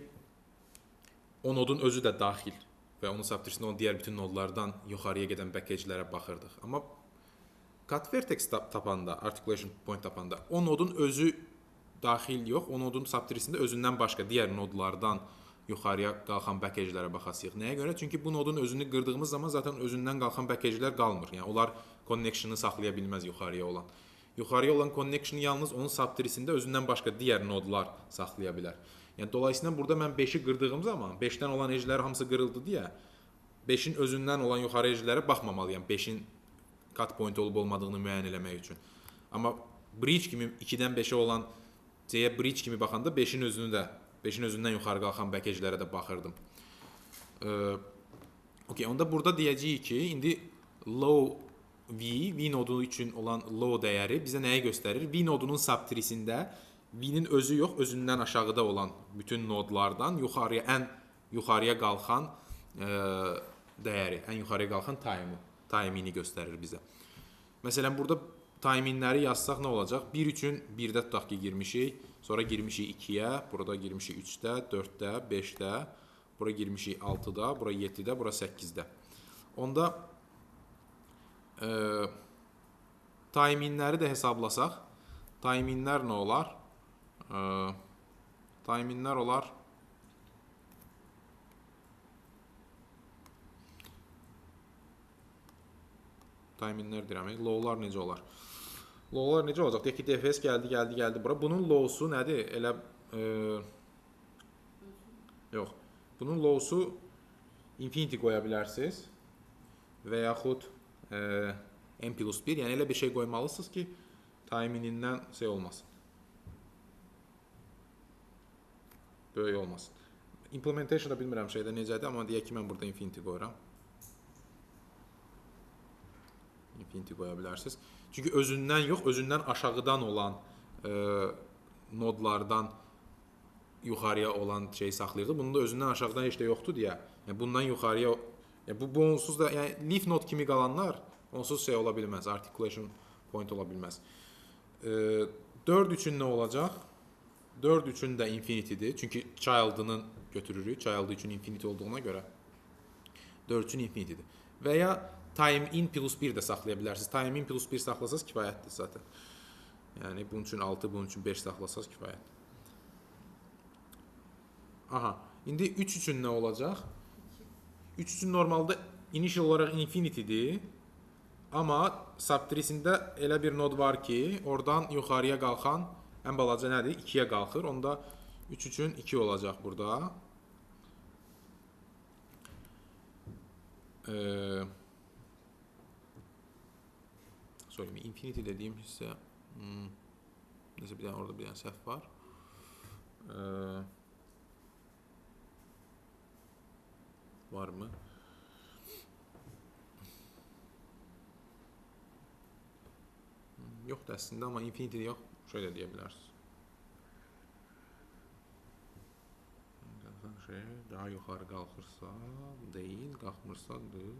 o nodun özü də daxil və onun subtreesində olan digər bütün nodlardan yuxarıya gedən back edge'lərə baxırdıq. Amma cut vertex tapanda, articulation point tapanda o nodun özü daxil yox, o nodun subtreesində özündən başqa digər nodlardan yuxarıya qalxan back edge'lərə baxasıyıq. Nəyə görə? Çünki bu nodun özünü qırdığımız zaman zaten özündən qalxan back edge'lər qalmır. Yəni onlar connection'ı saxlaya bilməz yuxarıya olan. Yuxarıya olan connection'ı yalnız onun subtreesində özündən başqa digər nodlar saxlaya bilər. Yəni dolayısıyla burada mən 5-i qırdığım zaman 5-dən olan edge'lər hamısı qırıldı deyə 5-in özündən olan yuxarı edge'lərə baxmamalıyam 5-in cut point olub olmadığını müəyyən eləmək üçün. Amma bridge kimi 2-dən 5-ə olan C-yə bridge kimi baxanda 5-in özünü də 5-in özündən yuxarı qalxan back edge'lərə də baxırdım. Okey, onda burada deyəcəyik ki, indi low V, V nodu üçün olan low dəyəri bizə nəyi göstərir? V nodunun subtreesində V-nin özü yox, özündən aşağıda olan bütün nodlardan yuxarıya, ən yuxarıya qalxan dəyəri, ən yuxarıya qalxan timini göstərir bizə. Məsələn, burada timinləri yazsaq nə olacaq? 1 üçün 1-də tutaq ki, girmişik. Sonra girmişik 2-yə, burada girmişik 3-də, 4-də, 5-də, bura girmişik 6-da, bura 7-də, bura 8-də. Onda timinləri də hesablasaq, timinlər nə olar? Timinlər olar timinlər deyirəm, low'lar necə olar? Low'lar necə olacaq? Deyək ki, DFS gəldi, gəldi, gəldi bura. Bunun low'su nədir? Elə yox. Bunun low'su infinity qoya bilərsiniz və yaxud n plus 1. Yəni elə bir şey qoymalısınız ki, timinindən şey olmasın. Böyük olmasın. Implementation da bilmirəm şeydə necədir, amma deyək ki, mən burada infinity qoyuram. Infinity qoya bilərsiniz. Çünki özündən yox, özündən aşağıdan olan nodlardan yuxarıya olan şey saxlayırdı. Bunun da özündən aşağıdan heç də yoxdur deyə. Yəni bundan yuxarıya, yəni bu onsuz da, yəni leaf node kimi qalanlar onsuz şey ola bilməz, articulation point ola bilməz. 4 üçün nə olacaq? 4 üçün də infinitydir. Çünki child'ını götürürük. Child üçün infinity olduğuna görə 4 üçün infinitydir. Və ya time in plus 1 də saxlaya bilərsiniz. Time in plus 1 saxlasanız kifayətdir zaten. Yəni bunun üçün 6, bunun üçün 5 saxlasanız kifayətdir. Aha, indi 3 üçün nə olacaq? 3 üçün normalda initial olaraq infinitydir. Amma subtreesində elə bir nod var ki, oradan yuxarıya qalxan ən balaca nədir? 2-yə qalxır. Onda 3 üçün 2 olacaq burada. Sorry, infinity dediyim hissə nəsə bir dənə orada bir dənə səhv var. Var mı? Yoxdur əslində, amma infinity yox, şöyle deyə bilərsiniz. Şey, daha yuxarı qalxırsa deyil, qalxmırsa deyil.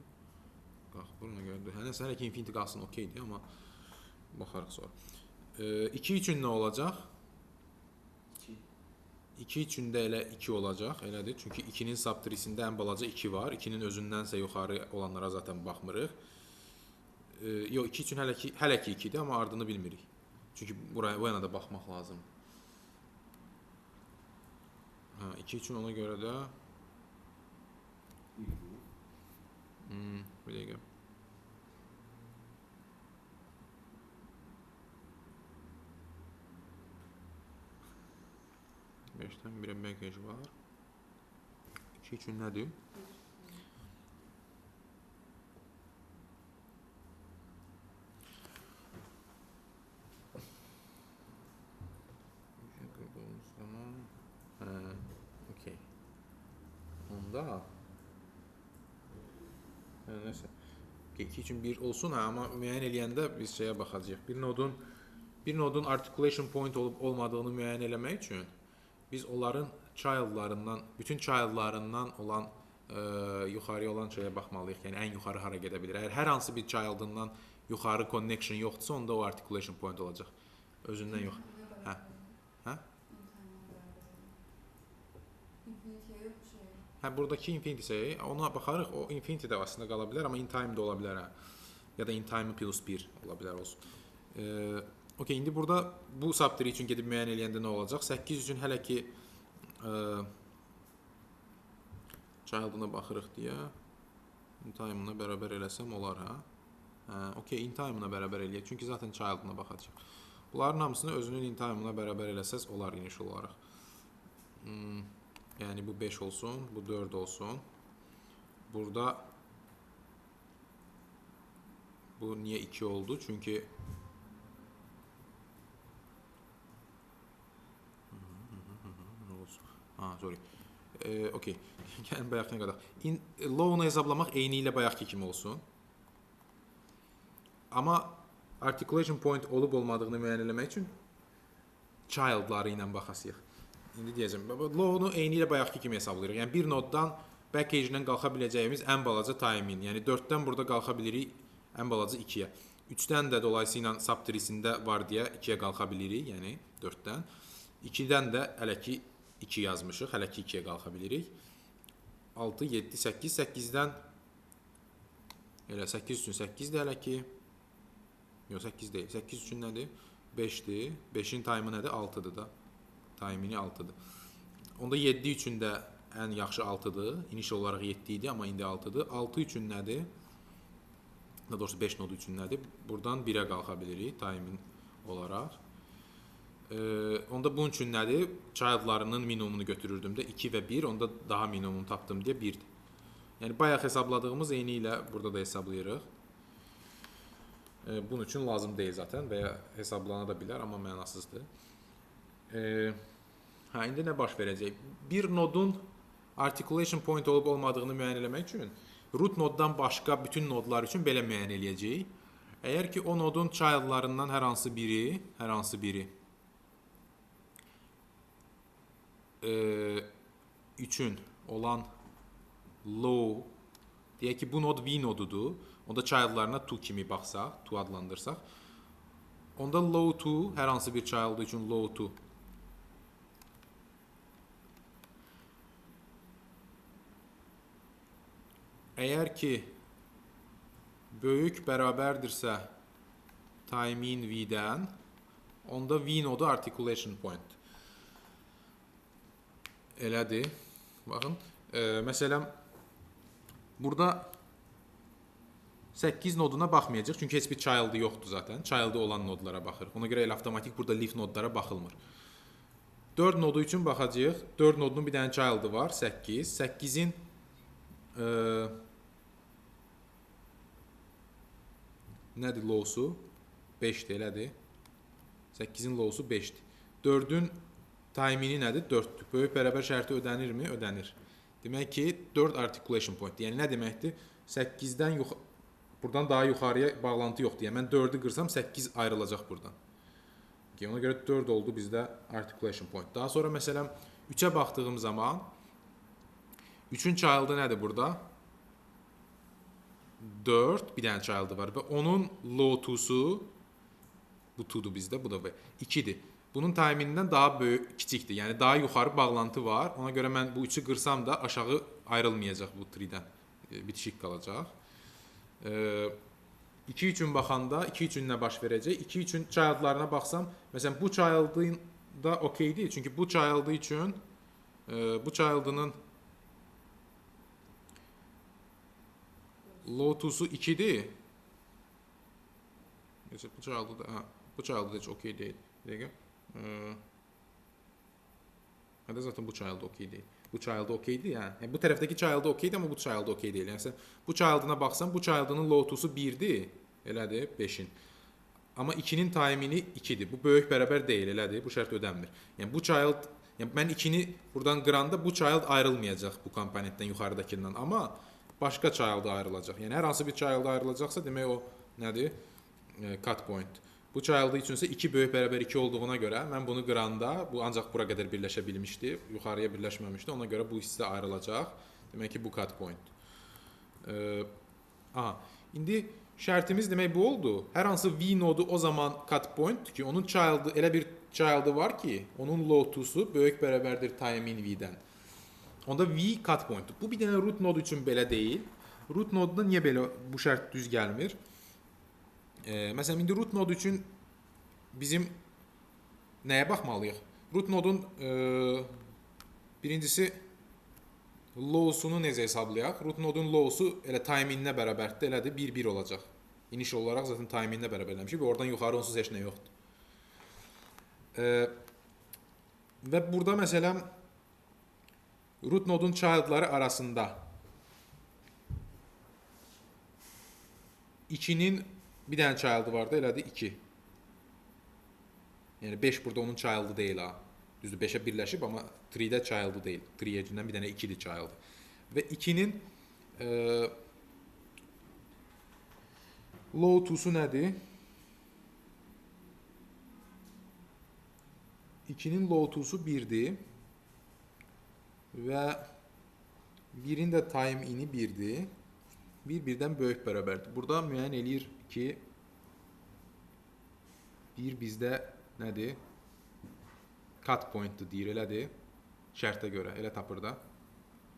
Qalxmır, ona görə deyil. Nəsə, hələ ki infinity qalsın, okeydir, amma baxarıq sonra. 2 üçün nə olacaq? 2. 2 üçün də elə 2 olacaq, elədir. Çünki 2-nin subtreesində ən balaca 2 var. 2-nin özündənsə yuxarı olanlara zaten baxmırıq. Yox, 2 üçün hələ ki 2-dir, amma ardını bilmirik. Çünki buraya, bu yana da baxmaq lazım. Hə, 2 üçün ona görə də bir dəqiqə. 5-dən 1-ə back edge var. 2 üçün nədir? 1. Zaman, hə, okey. Onda hə, nəsə. 2 üçün 1 olsun, hə, amma müəyyən eləyəndə biz şeyə baxacağıq. Bir nodun articulation point olub olmadığını müəyyən eləmək üçün biz onların child'larından, bütün child'larından olan yuxarıya olan şeyə baxmalıyıq. Yəni ən yuxarı hara gedə bilər. Əgər hər hansı bir child'ından yuxarı connection yoxdursa, onda o articulation point olacaq. Özündən yox. Hə. Hə? Infinity yox şey. Hə, buradakı infinity isə ona baxarıq. O infinity də əslində qala bilər, amma in time də ola bilər hə. Ya da in time plus 1 ola bilər olsun. Okey, indi burada bu subtree üçün gedib müəyyən eləyəndə nə olacaq? 8 üçün hələ ki child'ına baxırıq deyə in time-ına bərabər eləsəm olar hə. Hə, okey, in time-ına bərabər eləyək. Çünki zaten child'ına baxacaq. Bunların hamısını özünün in time-ına bərabər eləsəz olar initial olaraq. Yəni bu 5 olsun, bu 4 olsun. Burada bu niyə 2 oldu? Çünki nə olsun? Ha, sorry. Okey. Gəlin bayaqkına qədər. Low-onu hesablamaq eyni ilə bayaqki kimi olsun. Amma articulation point olub olmadığını müəyyən eləmək üçün child'ları ilə baxasıyıq. İndi deyəcəm, low-onu eyni ilə bayaqki kimi hesablayırıq. Yəni bir noddan back edge-dən qalxa biləcəyimiz ən balaca time-in. Yəni 4-dən burada qalxa bilirik ən balaca 2-yə. 3-dən də dolayısıyla subtree-sində var deyə 2-yə qalxa bilirik, yəni 4-dən. 2-dən də hələ ki 2 yazmışıq, hələ ki 2-yə qalxa bilirik. 6, 7, 8, 8-dən elə 8 üçün 8-dir hələ ki. Yox, 8 deyil. 8 üçün nədir? 5-dir. 5-in time-ı nədir? 6-dır da. Time-ini 6-dır. Onda 7 üçün də ən yaxşı 6-dır. Initial olaraq 7 idi, amma indi 6-dır. 6 üçün nədir? Daha doğrusu 5 nodu üçün nədir? Buradan 1-ə qalxa bilirik time-in olaraq. Onda bunun üçün nədir? Child'larının minimumunu götürürdüm də 2 və 1, onda daha minimum tapdım deyə 1-dir. Yəni bayaq hesabladığımız eyni ilə burada da hesablayırıq. Bunun üçün lazım deyil zaten və ya hesablana da bilər, amma mənasızdır. Hə, indi nə baş verəcək? Bir nodun articulation point olub olmadığını müəyyən eləmək üçün root noddan başqa bütün nodlar üçün belə müəyyən eləyəcəyik. Əgər ki o nodun child'larından hər hansı biri üçün olan low, deyək ki bu nod v nodudur. Onda child'larına 2 kimi baxsaq, 2 adlandırsaq. Onda low 2 hər hansı bir child üçün low 2 əgər ki böyük bərabərdirsə time in v-dən, onda v nodu articulation point. Elədir. Baxın, məsələn burada 8 noduna baxmayacaq, çünki heç bir child'ı yoxdur zaten. Child'ı olan nodlara baxırıq. Ona görə elə avtomatik burada leaf nodlara baxılmır. 4 nodu üçün baxacağıq. 4 nodunun bir dənə child'ı var, 8. 8-in nədir low'su? 5-dir, elədir. 8-in low'su 5-dir. 4-ün time-ini nədir? 4-dür. Böyük bərabər şərti ödənirmi? Ödənir. Demək ki, 4 articulation point. Yəni nə deməkdir? 8-dən buradan daha yuxarıya bağlantı yoxdur. Yəni mən 4-ü qırsam 8 ayrılacaq buradan. Okay, ona görə 4 oldu bizdə articulation point. Daha sonra məsələn 3-ə baxdığım zaman 3-ün child'ı nədir burada? 4 bir dənə child'ı var və onun low 2'su bu 2'dur bizdə, bu da V. 2-dir. Bunun time-indən daha böyük, kiçikdir. Yəni daha yuxarı bağlantı var. Ona görə mən bu 3-ü qırsam da aşağı ayrılmayacaq bu tree'dən. Bitişik qalacaq. 2 üçün baxanda 2 üçün nə baş verəcək? 2 üçün child'larına baxsam, məsələn bu child'ın da okey deyil. Çünki bu child'ı üçün bu child'ının low 2'su 2-dir. Necə bu child'ı da, hə, bu child'ı da heç okey deyil. Bir dəqiqə. Hətta zaten bu child okey deyil. Bu child okeydir, yəni. Yəni bu tərəfdəki child okeydir, amma bu child okey deyil. Yəni sən bu child'ına baxsan, bu child'ının lotusu 1-dir, elədir, 5-in. Amma 2-nin time-ini 2-dir. Bu böyük bərabər deyil, elədir. Bu şərt ödənmir. Yəni bu child, yəni mən 2-ni buradan qıranda bu child ayrılmayacaq bu komponentdən yuxarıdakından, amma başqa child ayrılacaq. Yəni hər hansı bir child ayrılacaqsa, demək o nədir? Cut point. Bu child üçünsə 2 böyük bərabər 2 olduğuna görə mən bunu qıranda bu ancaq bura qədər birləşə bilmişdi, yuxarıya birləşməmişdi. Ona görə bu hissə ayrılacaq. Demək ki, bu cut point. Aha, indi şərtimiz demək bu oldu. Hər hansı V nodu o zaman cut point ki, onun child'ı elə bir child'ı var ki, onun lotusu böyük bərabərdir time in V-dən. Onda V cut point. Bu bir dənə root node üçün belə deyil. Root node-da niyə belə bu şərt düz gəlmir? Məsələn, indi root node üçün bizim nəyə baxmalıyıq? Root node-un birincisi low-sunu necə hesablayaq? Root node-un low-su elə time-inə bərabərdir, elədir, 1-1 olacaq. İniş olaraq zaten time-inə bərabər eləmişik və oradan yuxarı onsuz heç nə yoxdur. Və burada məsələn root node-un child'ları arasında 2-nin bir dənə child'ı vardı, elədir 2. Yəni 5 burada onun child'ı deyil ha. Düzdür, 5-ə birləşib, amma 3-də child'ı deyil. 3 edge-dən bir dənə 2-dir child'ı. Və 2-nin low-tusu nədir? 2-nin low-tusu 1-dir. Və 1-in də time ini 1-dir. 1 birdən böyük bərabərdir. Burada müəyyən eləyir ki, 1 bizdə nədir? Cut point'dir deyir, elədir. Şərtə görə, elə tapır da.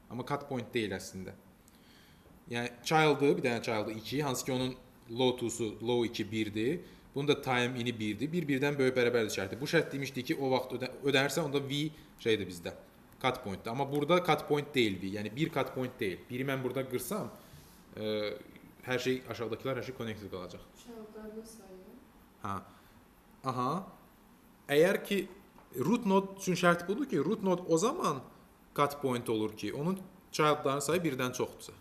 Amma cut point deyil əslində. Yəni child'ı, bir dənə child'ı 2, hansı ki onun low-tusu low 2 1-dir. Bunun da time ini 1-dir. 1 birdən böyük bərabərdir şərti. Bu şərt demişdi ki, o vaxt ödənirsə onda V şeydir bizdə. Cut point'dir. Amma burada cut point deyil V. Yəni 1 cut point deyil. 1-i mən burada qırsam, hər şey aşağıdakılar hər şey connected qalacaq. Child'larını sayıyor. Ha. Aha. Əgər ki root node üçün şərt budur ki, root node o zaman cut point olur ki, onun child'ların sayı birdən çoxdursa.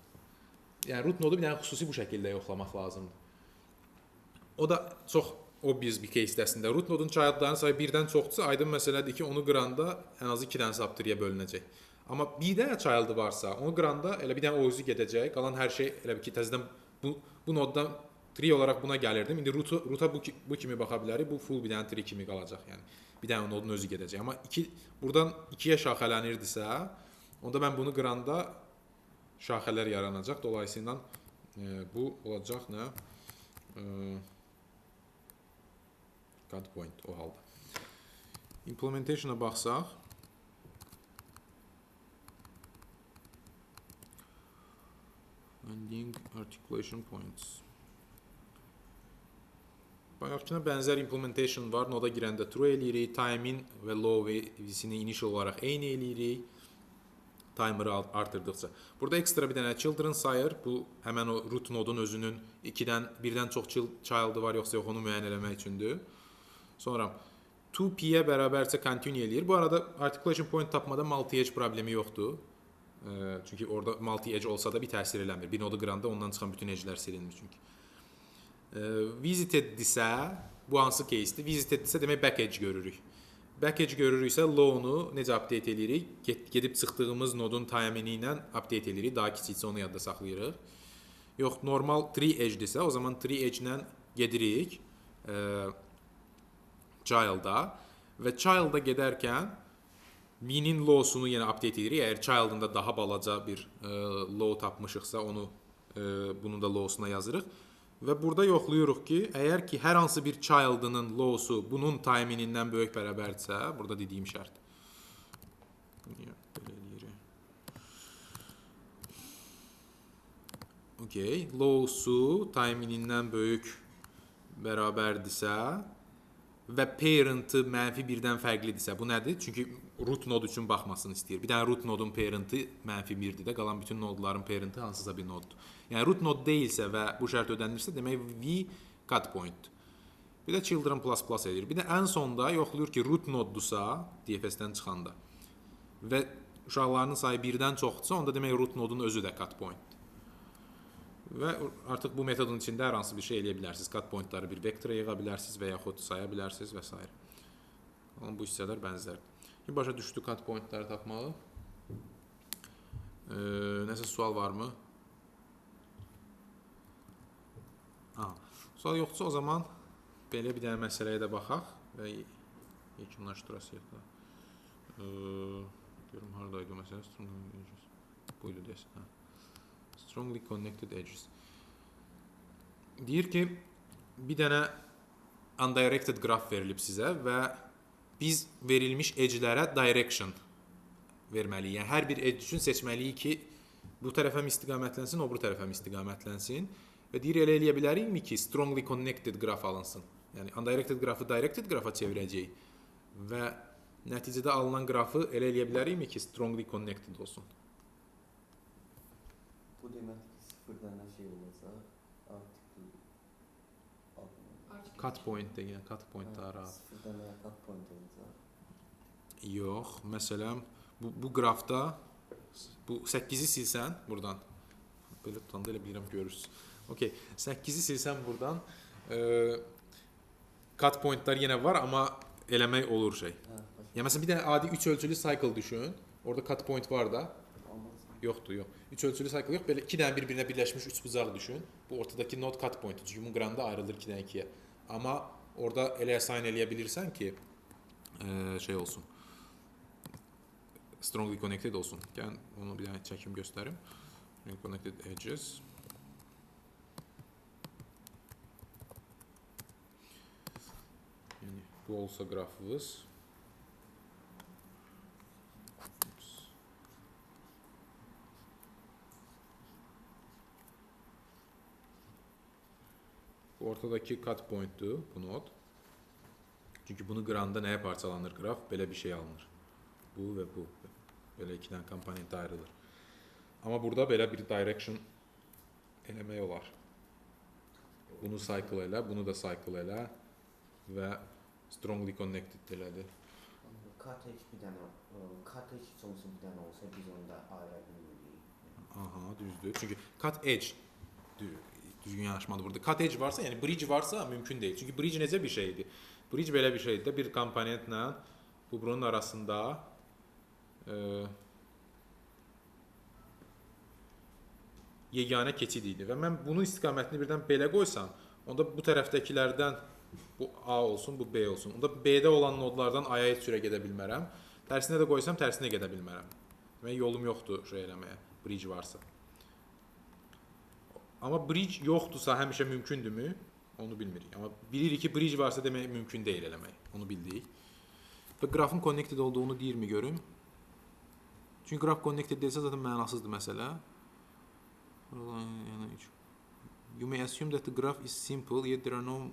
Yəni root node'u bir dənə xüsusi bu şəkildə yoxlamaq lazımdır. O da çox obvious bir case əslində. Root node-un child'ların sayı birdən çoxdursa, aydın məsələdir ki, onu qıranda ən azı 2 dənə subtree-yə bölünəcək. Amma bir dənə child'ı varsa, onu qıranda elə bir dənə o özü gedəcək, qalan hər şey elə bir ki, təzədən bu node-dan tree olaraq buna gəlirdim. İndi root-a bu kimi baxa bilərik. Bu full bir dənə tree kimi qalacaq, yəni. Bir dənə node-un özü gedəcək. Amma buradan 2-yə şaxələnirdisə, onda mən bunu qıranda şaxələr yaranacaq. Dolayısıyla bu olacaq nə? Cut point o halda. Implementation'a baxsaq, finding articulation points. Bayaqkına bənzər implementation var. Noda girəndə true eləyirik. Time-in və low V-sini initial olaraq eyni eləyirik. Timer'ı artırdıqca. Burada ekstra bir dənə children sayır. Bu həmən o root node-un özünün birdən çox child'ı var yoxsa yox onu müəyyən eləmək üçündür. Sonra 2p-yə bərabərsə continue eləyir. Bu arada articulation point tapmada multi-edge problemi yoxdur. Çünki orada multi-edge olsa da bir təsir eləmir. Bir nodu qıranda ondan çıxan bütün edge'lər silinmir çünki. Visited-dirsə, bu hansı case-dir? Visited-dirsə demək back edge görürük. Back edge görürüksə low-nu necə update eləyirik? Gedib çıxdığımız nodun time-ini ilə update eləyirik. Daha kiçiksə onu yadda saxlayırıq. Yox, normal tree edge-dirsə, o zaman tree edge-lə gedirik child'a və child'a gedərkən V-nin low-sunu yenə update edirik. Əgər child'ın da daha balaca bir low tapmışıqsa, onu bunun da low-suna yazırıq. Və burada yoxlayırıq ki, əgər ki hər hansı bir child'ının low-su bunun time-inindən böyük bərabərdirsə, burada dediyim şərt. Niyə belə eləyirik? Okay, low-su time-inindən böyük bərabərdirsə və parent-ı mənfi birdən fərqlidirsə, bu nədir? Çünki root node üçün baxmasını istəyir. Bir dənə root node-un parent-ı mənfi birdir də, qalan bütün node-ların parent-ı hansısa bir node-dur. Yəni root node deyilsə və bu şərt ödənilirsə, demək V cut point. Bir də children plus plus edir. Bir də ən sonda yoxlayır ki, root node-dursa, DFS-dən çıxanda. Və uşaqlarının sayı birdən çoxdursa, onda demək root nodun özü də cut pointdir. Və artıq bu metodun içində hər hansı bir şey eləyə bilərsiniz. Cut pointları bir vektora yığa bilərsiniz və yaxud saya bilərsiniz və s. Amma bu hissələr bənzərdir. Şimdi başa düşdü cut pointları tapmağı. Nəsə sual varmı? Aha. Sual yoxdursa o zaman belə bir dənə məsələyə də baxaq və yekunlaşdırasıyıq da. Görüm haradaydı o məsələ? Strongly edges. Buydu deyəsən. Hə. Strongly connected edges. Deyir ki, bir dənə undirected qraf verilib sizə və biz verilmiş edge-lərə direction verməliyik. Yəni hər bir edge üçün seçməliyik ki, bu tərəfə mi istiqamətlənsin, o biri tərəfə mi istiqamətlənsin. Və deyir elə eləyə bilərikmi ki, strongly connected qraf alınsın. Yəni undirected qrafı directed qrafa çevirəcəyik və nəticədə alınan qrafı elə eləyə bilərikmi ki, strongly connected olsun. Bu deməkdir ki, sıfır dənə şey olacaq. Artıq Cut point də, yəni cut point daha rahat. Sıfır dənə cut point olacaq. Yox, məsələn, bu qrafda bu 8-i silsən burdan. Belə tutanda elə bilirəm görürsüz. Okey, 8-i silsən burdan, cut pointlar yenə var, amma eləmək olur şey. Hə, başa. Yəni məsələn bir dənə adi 3 ölçülü cycle düşün. Orada cut point var da. Olmaz. Yoxdur, yox. 3 ölçülü cycle yox, belə 2 dənə bir-birinə birləşmiş 3 bucaq düşün. Bu ortadakı node cut point. Çünki bunun qırağında ayrılır 2-dən 2-yə. Amma orada elə assign eləyə bilirsən ki, şey olsun. Strongly connected olsun. Gəlin onu bir dənə çəkim göstərim. Strongly connected edges. Yəni bu olsa qrafımız. Ups. Bu ortadakı cut point'dur bu node. Çünki bunu qıranda nəyə parçalanır qraf? Belə bir şey alınır. Bu və bu. Belə iki dənə komponentə ayrılır. Amma burada belə bir direction eləmək olar. Bunu cycle elə, bunu da cycle elə və strongly connected elədir. Cut edge bir dənə, cut edge heç olmasa bir dənə olsa biz onu da ayıra bilmirik. Aha, düzdür. Çünki cut edge düzgün yanaşmadır burada. Cut edge varsa, yəni bridge varsa mümkün deyil. Çünki bridge necə bir şeydir? Bridge belə bir şeydir də, bir komponentlə bu bunun arasında yeganə keçid idi və mən bunun istiqamətini birdən belə qoysam, onda bu tərəfdəkilərdən bu A olsun, bu B olsun. Onda B-də olan nodlardan A-ya heç cürə gedə bilmərəm. Tərsinə də qoysam, tərsinə gedə bilmərəm. Demək yolum yoxdur şey eləməyə, bridge varsa. Amma bridge yoxdursa həmişə mümkündürmü? Onu bilmirik. Amma bilirik ki, bridge varsa demək mümkün deyil eləmək. Onu bildik. Və qrafın connected olduğunu deyirmi görüm? Çünki qraf connected deyilsə zaten mənasızdır məsələ. You may assume that the graph is simple, yet there are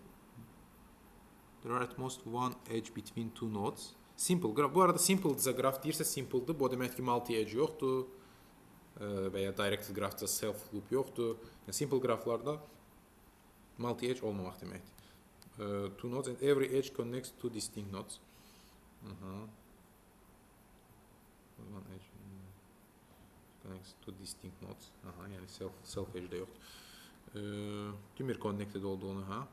at most one edge between two nodes. Simple qraf. Bu arada simpledirsə qraf deyirsə simpledir. Bu o deməkdir ki, multi edge yoxdur. Və ya directed qrafda self loop yoxdur. Yəni simple qraflarda multi edge olmamaq deməkdir. Two nodes and every edge connects two distinct nodes. Aha. One edge connects two distinct nodes. Aha, yəni self edge də yoxdur. Demir connected olduğunu, ha?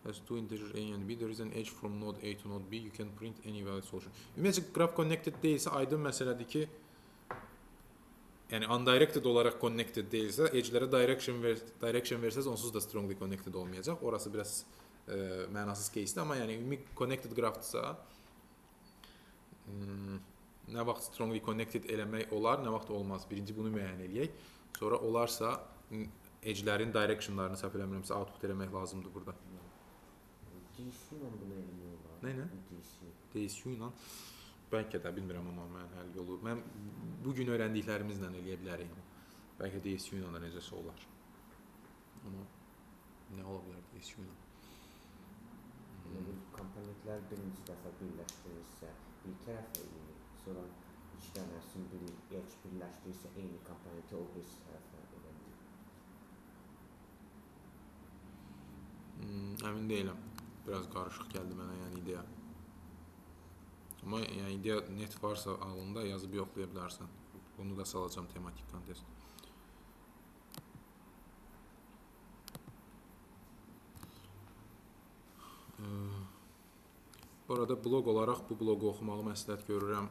As two integers a and b, there is an edge from node A to node B. You can print any valid solution. Ümumiyyətcə qraf connected deyilsə aydın məsələdir ki, yəni undirected olaraq connected deyilsə, edge-lərə direction versəz onsuz da strongly connected olmayacaq. Orası biraz mənasız case-dir, amma yəni ümumi connected qrafdırsa, nə vaxt strongly connected eləmək olar, nə vaxt olmaz. Birinci bunu müəyyən eləyək. Sonra olarsa edge-lərin directionlarını səhv eləmirəmsə output eləmək lazımdır burada. DCU ilə bunu eləmək olar. Nə ilə? DCU. DCU ilə bəlkə də bilmirəm, amma mən həll yolu. Mən bu gün öyrəndiklərimizlə eləyə bilərik. Bəlkə DCU ilə də necəsə olar. Amma nə ola bilər DCU ilə? Yəni bu komponentlər birinci dəfə birləşdirilirsə bir tərəfə eyni, sonra iki dənəsini birləşdirirsə eyni komponenti o bir tərəfə elədir. Əmin deyiləm. Biraz qarışıq gəldi mənə, yəni ideya. Amma yəni idea net varsa ağlında yazıb yoxlaya bilərsən. Bunu da salacağam tematik kontest. Bu arada blog olaraq bu bloqu oxumağı məsləhət görürəm.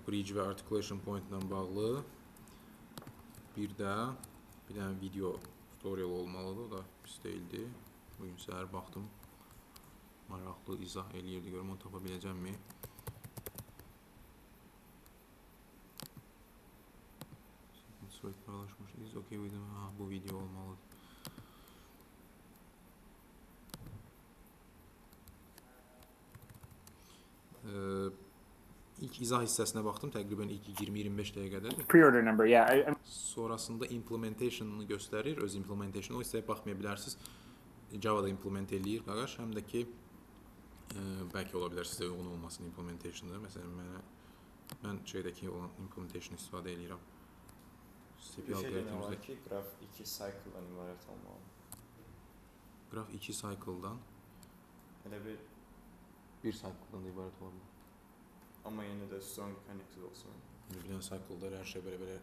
Bridge və articulation point ilə bağlı. Bir də bir dənə video tutorial olmalıdır, o da pis deyildi. Bugün səhər baxdım. Maraqlı izah eləyirdi. Görüm onu tapa biləcəmmi? Sürət paylaşmış. Is okay with him. Ha, bu video olmalıdır. İlk izah hissəsinə baxdım, təqribən ilk 20-25 dəqiqədədir. Pre-order number, yeah. Sonrasında implementation'ını göstərir, öz implementation. O hissəyə baxmaya bilərsiniz. Java-da implement eləyir qaqaş, həm də ki bəlkə ola bilər sizə uyğun olmasın implementation'da. Məsələn, mən şeydəki olan implementation istifadə eləyirəm. Bir şey demək olar ki, qraf 2 cycle-dan ibarət olmalı. Qraf 2 cycle-dan? Elə bir cycle-dan da ibarət ola bilər. Amma yenə də strong connected olsun. Bir dənə cycle-da hər şey belə-belə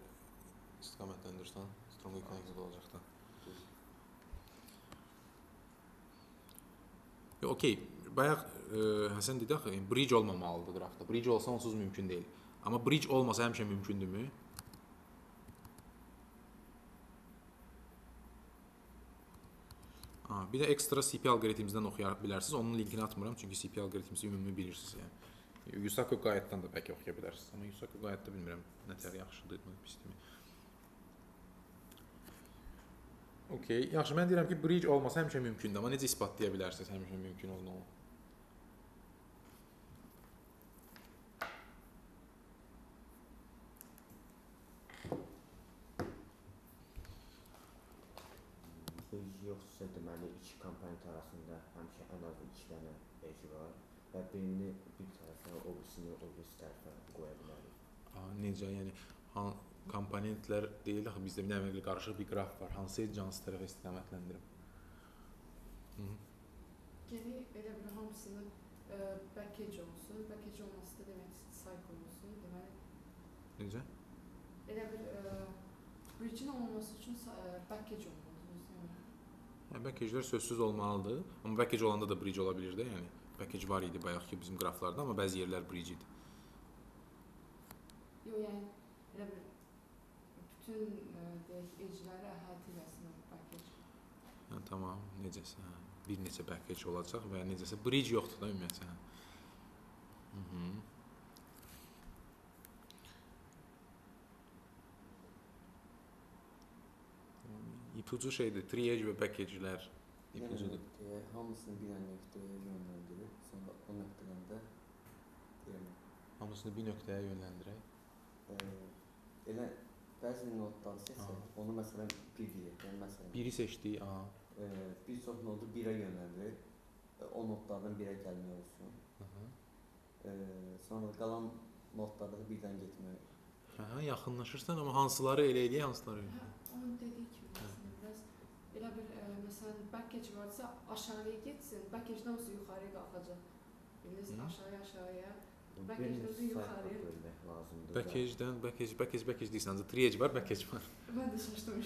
istiqamətləndirsən, strongly connected olacaq da. Okey, bayaq Həsən dedi axı, bridge olmamalıdır qrafda. Bridge olsa onsuz mümkün deyil. Amma bridge olmasa həmişə mümkündürmü? Bir də ekstra CP alqoritmimizdən oxuya bilərsiniz. Onun linkini atmıram, çünki CP alqoritmimizi ümumi bilirsiniz. Yəni. Yusaku Guide-dan da bəlkə oxuya bilərsiniz. Amma Yusaku Guide-da bilmirəm nətər yaxşıdır, pisdirmi. Okey, yaxşı, mən deyirəm ki, bridge olmasa həmişə mümkündür, amma necə isbatlaya bilərsiniz həmişə mümkün olduğunu? Bridge yoxsa deməli iki komponent arasında həmişə ən az 2 dənə edge var və birini bir tərəfə, o birisini o birisi tərəfə qoya bilərik. Necə, yəni komponentlər deyil, axı bizdə bir dənə qarışıq bir qraf var. Hansı edge hansı tərəfə istiqamətləndirib? Geri elə bir hamısını back edge olsun. Back edge olması da demək cycle olsun. Deməli. Necə? Elə bir bridge-in olması üçün back edge olmalıdır. Hə, back edge-lər sözsüz olmalıdır. Amma back edge olanda da bridge ola bilir də, yəni. Back edge var idi bayaq ki bizim qraflarda, amma bəzi yerlər bridge idi. Yox, yəni elə bir bütün deyək edge-ləri əhatə eləsin o back edge. Hə, tamam, necəsə, hə. Bir neçə back edge olacaq və necəsə bridge yoxdur da ümumiyyətcə. Hə. İpucu şeydir, tree edge və back edge-lər ipucudur. Yəni, hamısını bir nöqtəyə yönləndirib, sonra o nöqtədən də deyirəm. Hamısını bir nöqtəyə yönləndirək. Elə bəzi nodları seçsək, onu məsələn bir deyək, yəni məsələn. Biri seçdik, aha. Bir çox nodu birə yönləndirib, o nodlardan birə gəlmək olsun. Sonra qalan nodlarda da birdən getmək. Hə, yaxınlaşırsan, amma hansıları elə eləyək, hansıları elə. Onun dediyi kimi əslində biraz elə bir məsələn back edge varsa aşağıya getsin, back edge-dən olsa yuxarıya qalxacaq. Bildiniz, aşağıya aşağıya. Back edge-dən olsa yuxarıya. Back edge-dən, back edge, back edge, back edge deyirsən, ancaq tree edge var, back edge var. Mən də şaşdım.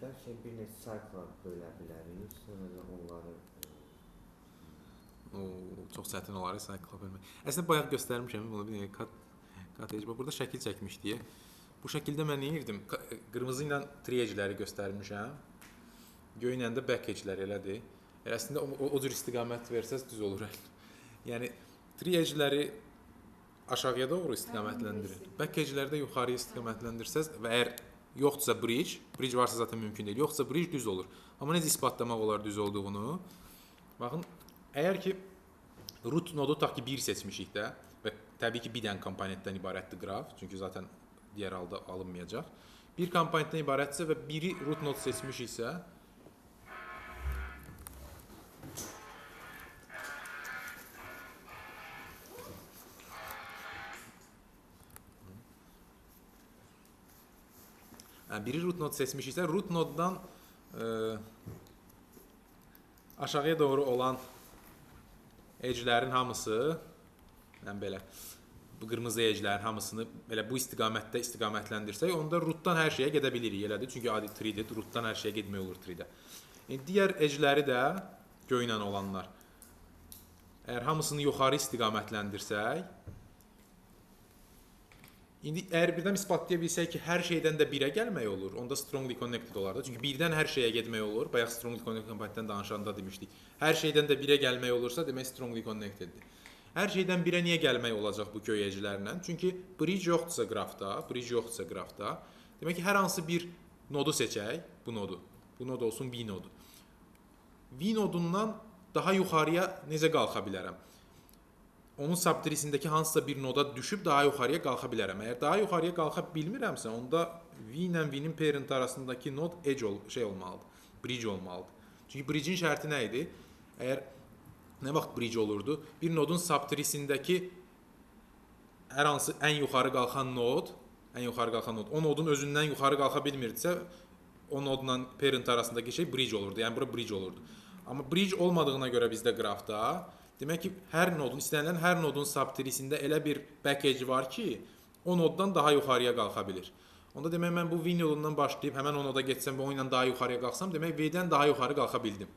Bəlkə bir neçə cycle bölə bilərik, sonra da onları... O, çox çətin olar cycle bölmək. Əslində bayaq göstərmişəm bunu, bir dənə cut edge. Burada şəkil çəkmişdik. Bu şəkildə mən nə edirdim? Qırmızı ilə tree edge-ləri göstərmişəm. Göy ilə də back edge-lər elədir. Əslində o cür istiqamət versəz düz olur. Yəni tree edge-ləri aşağıya doğru istiqamətləndirin. Back edge-ləri də yuxarıya istiqamətləndirsəz və əgər yoxdursa bridge, bridge varsa zaten mümkün deyil. Yoxsa bridge düz olur. Amma necə isbatlamaq olar düz olduğunu? Baxın, əgər ki root nodu tutaq ki 1 seçmişik də və təbii ki bir dənə komponentdən ibarətdir qraf, çünki zaten digər halda alınmayacaq. Bir komponentdən ibarətsə və biri root node seçmişiksə, biri root node seçmişiksə, root node-dan aşağıya doğru olan edge-lərin hamısı Yəni belə bu qırmızı edge'lərin hamısını belə bu istiqamətdə istiqamətləndirsək, onda root-dan hər şeyə gedə bilirik, elədir? Çünki adi tree-dir, root-dan hər şeyə getmək olur tree-də. İndi digər edge'ləri də göylə olanlar. Əgər hamısını yuxarı istiqamətləndirsək, indi əgər birdən isbatlaya bilsək ki, hər şeydən də 1-ə gəlmək olur, onda strongly connected olar da. Çünki birdən hər şeyə getmək olur. Bayaq strongly connected komponentdən danışanda demişdik. Hər şeydən də 1-ə gəlmək olursa, demək strongly connecteddir. Hər şeydən 1-ə niyə gəlmək olacaq bu göy edge'lərlə? Çünki bridge yoxdursa qrafda, bridge yoxdursa qrafda, demək ki, hər hansı bir nodu seçək, bu nodu. Bu nod olsun V nodu. V nodundan daha yuxarıya necə qalxa bilərəm? Onun subtreesindəki hansısa bir noda düşüb daha yuxarıya qalxa bilərəm. Əgər daha yuxarıya qalxa bilmirəmsə, onda V ilə V-nin parent arasındakı nod edge ol şey olmalıdır, bridge olmalıdır. Çünki bridge-in şərti nə idi? Əgər nə vaxt bridge olurdu? Bir nodun subtreesindəki hər hansı ən yuxarı qalxan nod, ən yuxarı qalxan nod, o nodun özündən yuxarı qalxa bilmirdisə, o nodla parent arasındakı şey bridge olurdu. Yəni bura bridge olurdu. Amma bridge olmadığına görə bizdə qrafda, demək ki, hər nodun, istənilən hər nodun subtreesində elə bir back edge var ki, o noddan daha yuxarıya qalxa bilir. Onda demək mən bu V nodundan başlayıb həmən o noda getsəm və o ilə daha yuxarıya qalxsam, demək V-dən daha yuxarı qalxa bildim.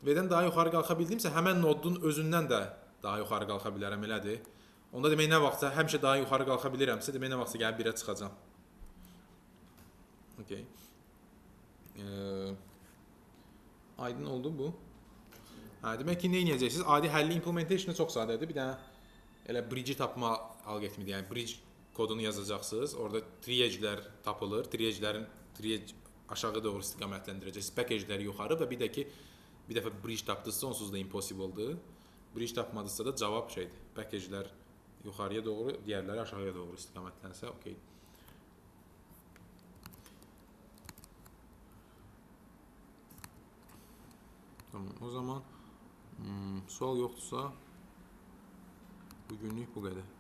V-dən daha yuxarı qalxa bildimsə, həmən nodun özündən də daha yuxarı qalxa bilərəm, elədir? Onda demək nə vaxtsa həmişə daha yuxarı qalxa bilirəmsə, demək nə vaxtsa gəlib 1-ə çıxacam. Okay. Aydın oldu bu. Hə, demək ki, nə edəcəksiniz? Adi həlli implementation-ı çox sadədir. Bir dənə elə bridge-i tapma alqoritmidir. Yəni bridge kodunu yazacaqsınız. Orada tree edge-lər tapılır. Tree edge-lərin tree edge aşağı doğru istiqamətləndirəcəksiniz. Back edge-ləri yuxarı və bir də ki, bir dəfə bridge tapdınızsa onsuz da impossible-dır. Bridge tapmadınızsa da cavab şeydir. Back edge-lər yuxarıya doğru, digərləri aşağıya doğru istiqamətlənsə, okey. Tamam, o zaman sual yoxdursa bugünlük bu qədər.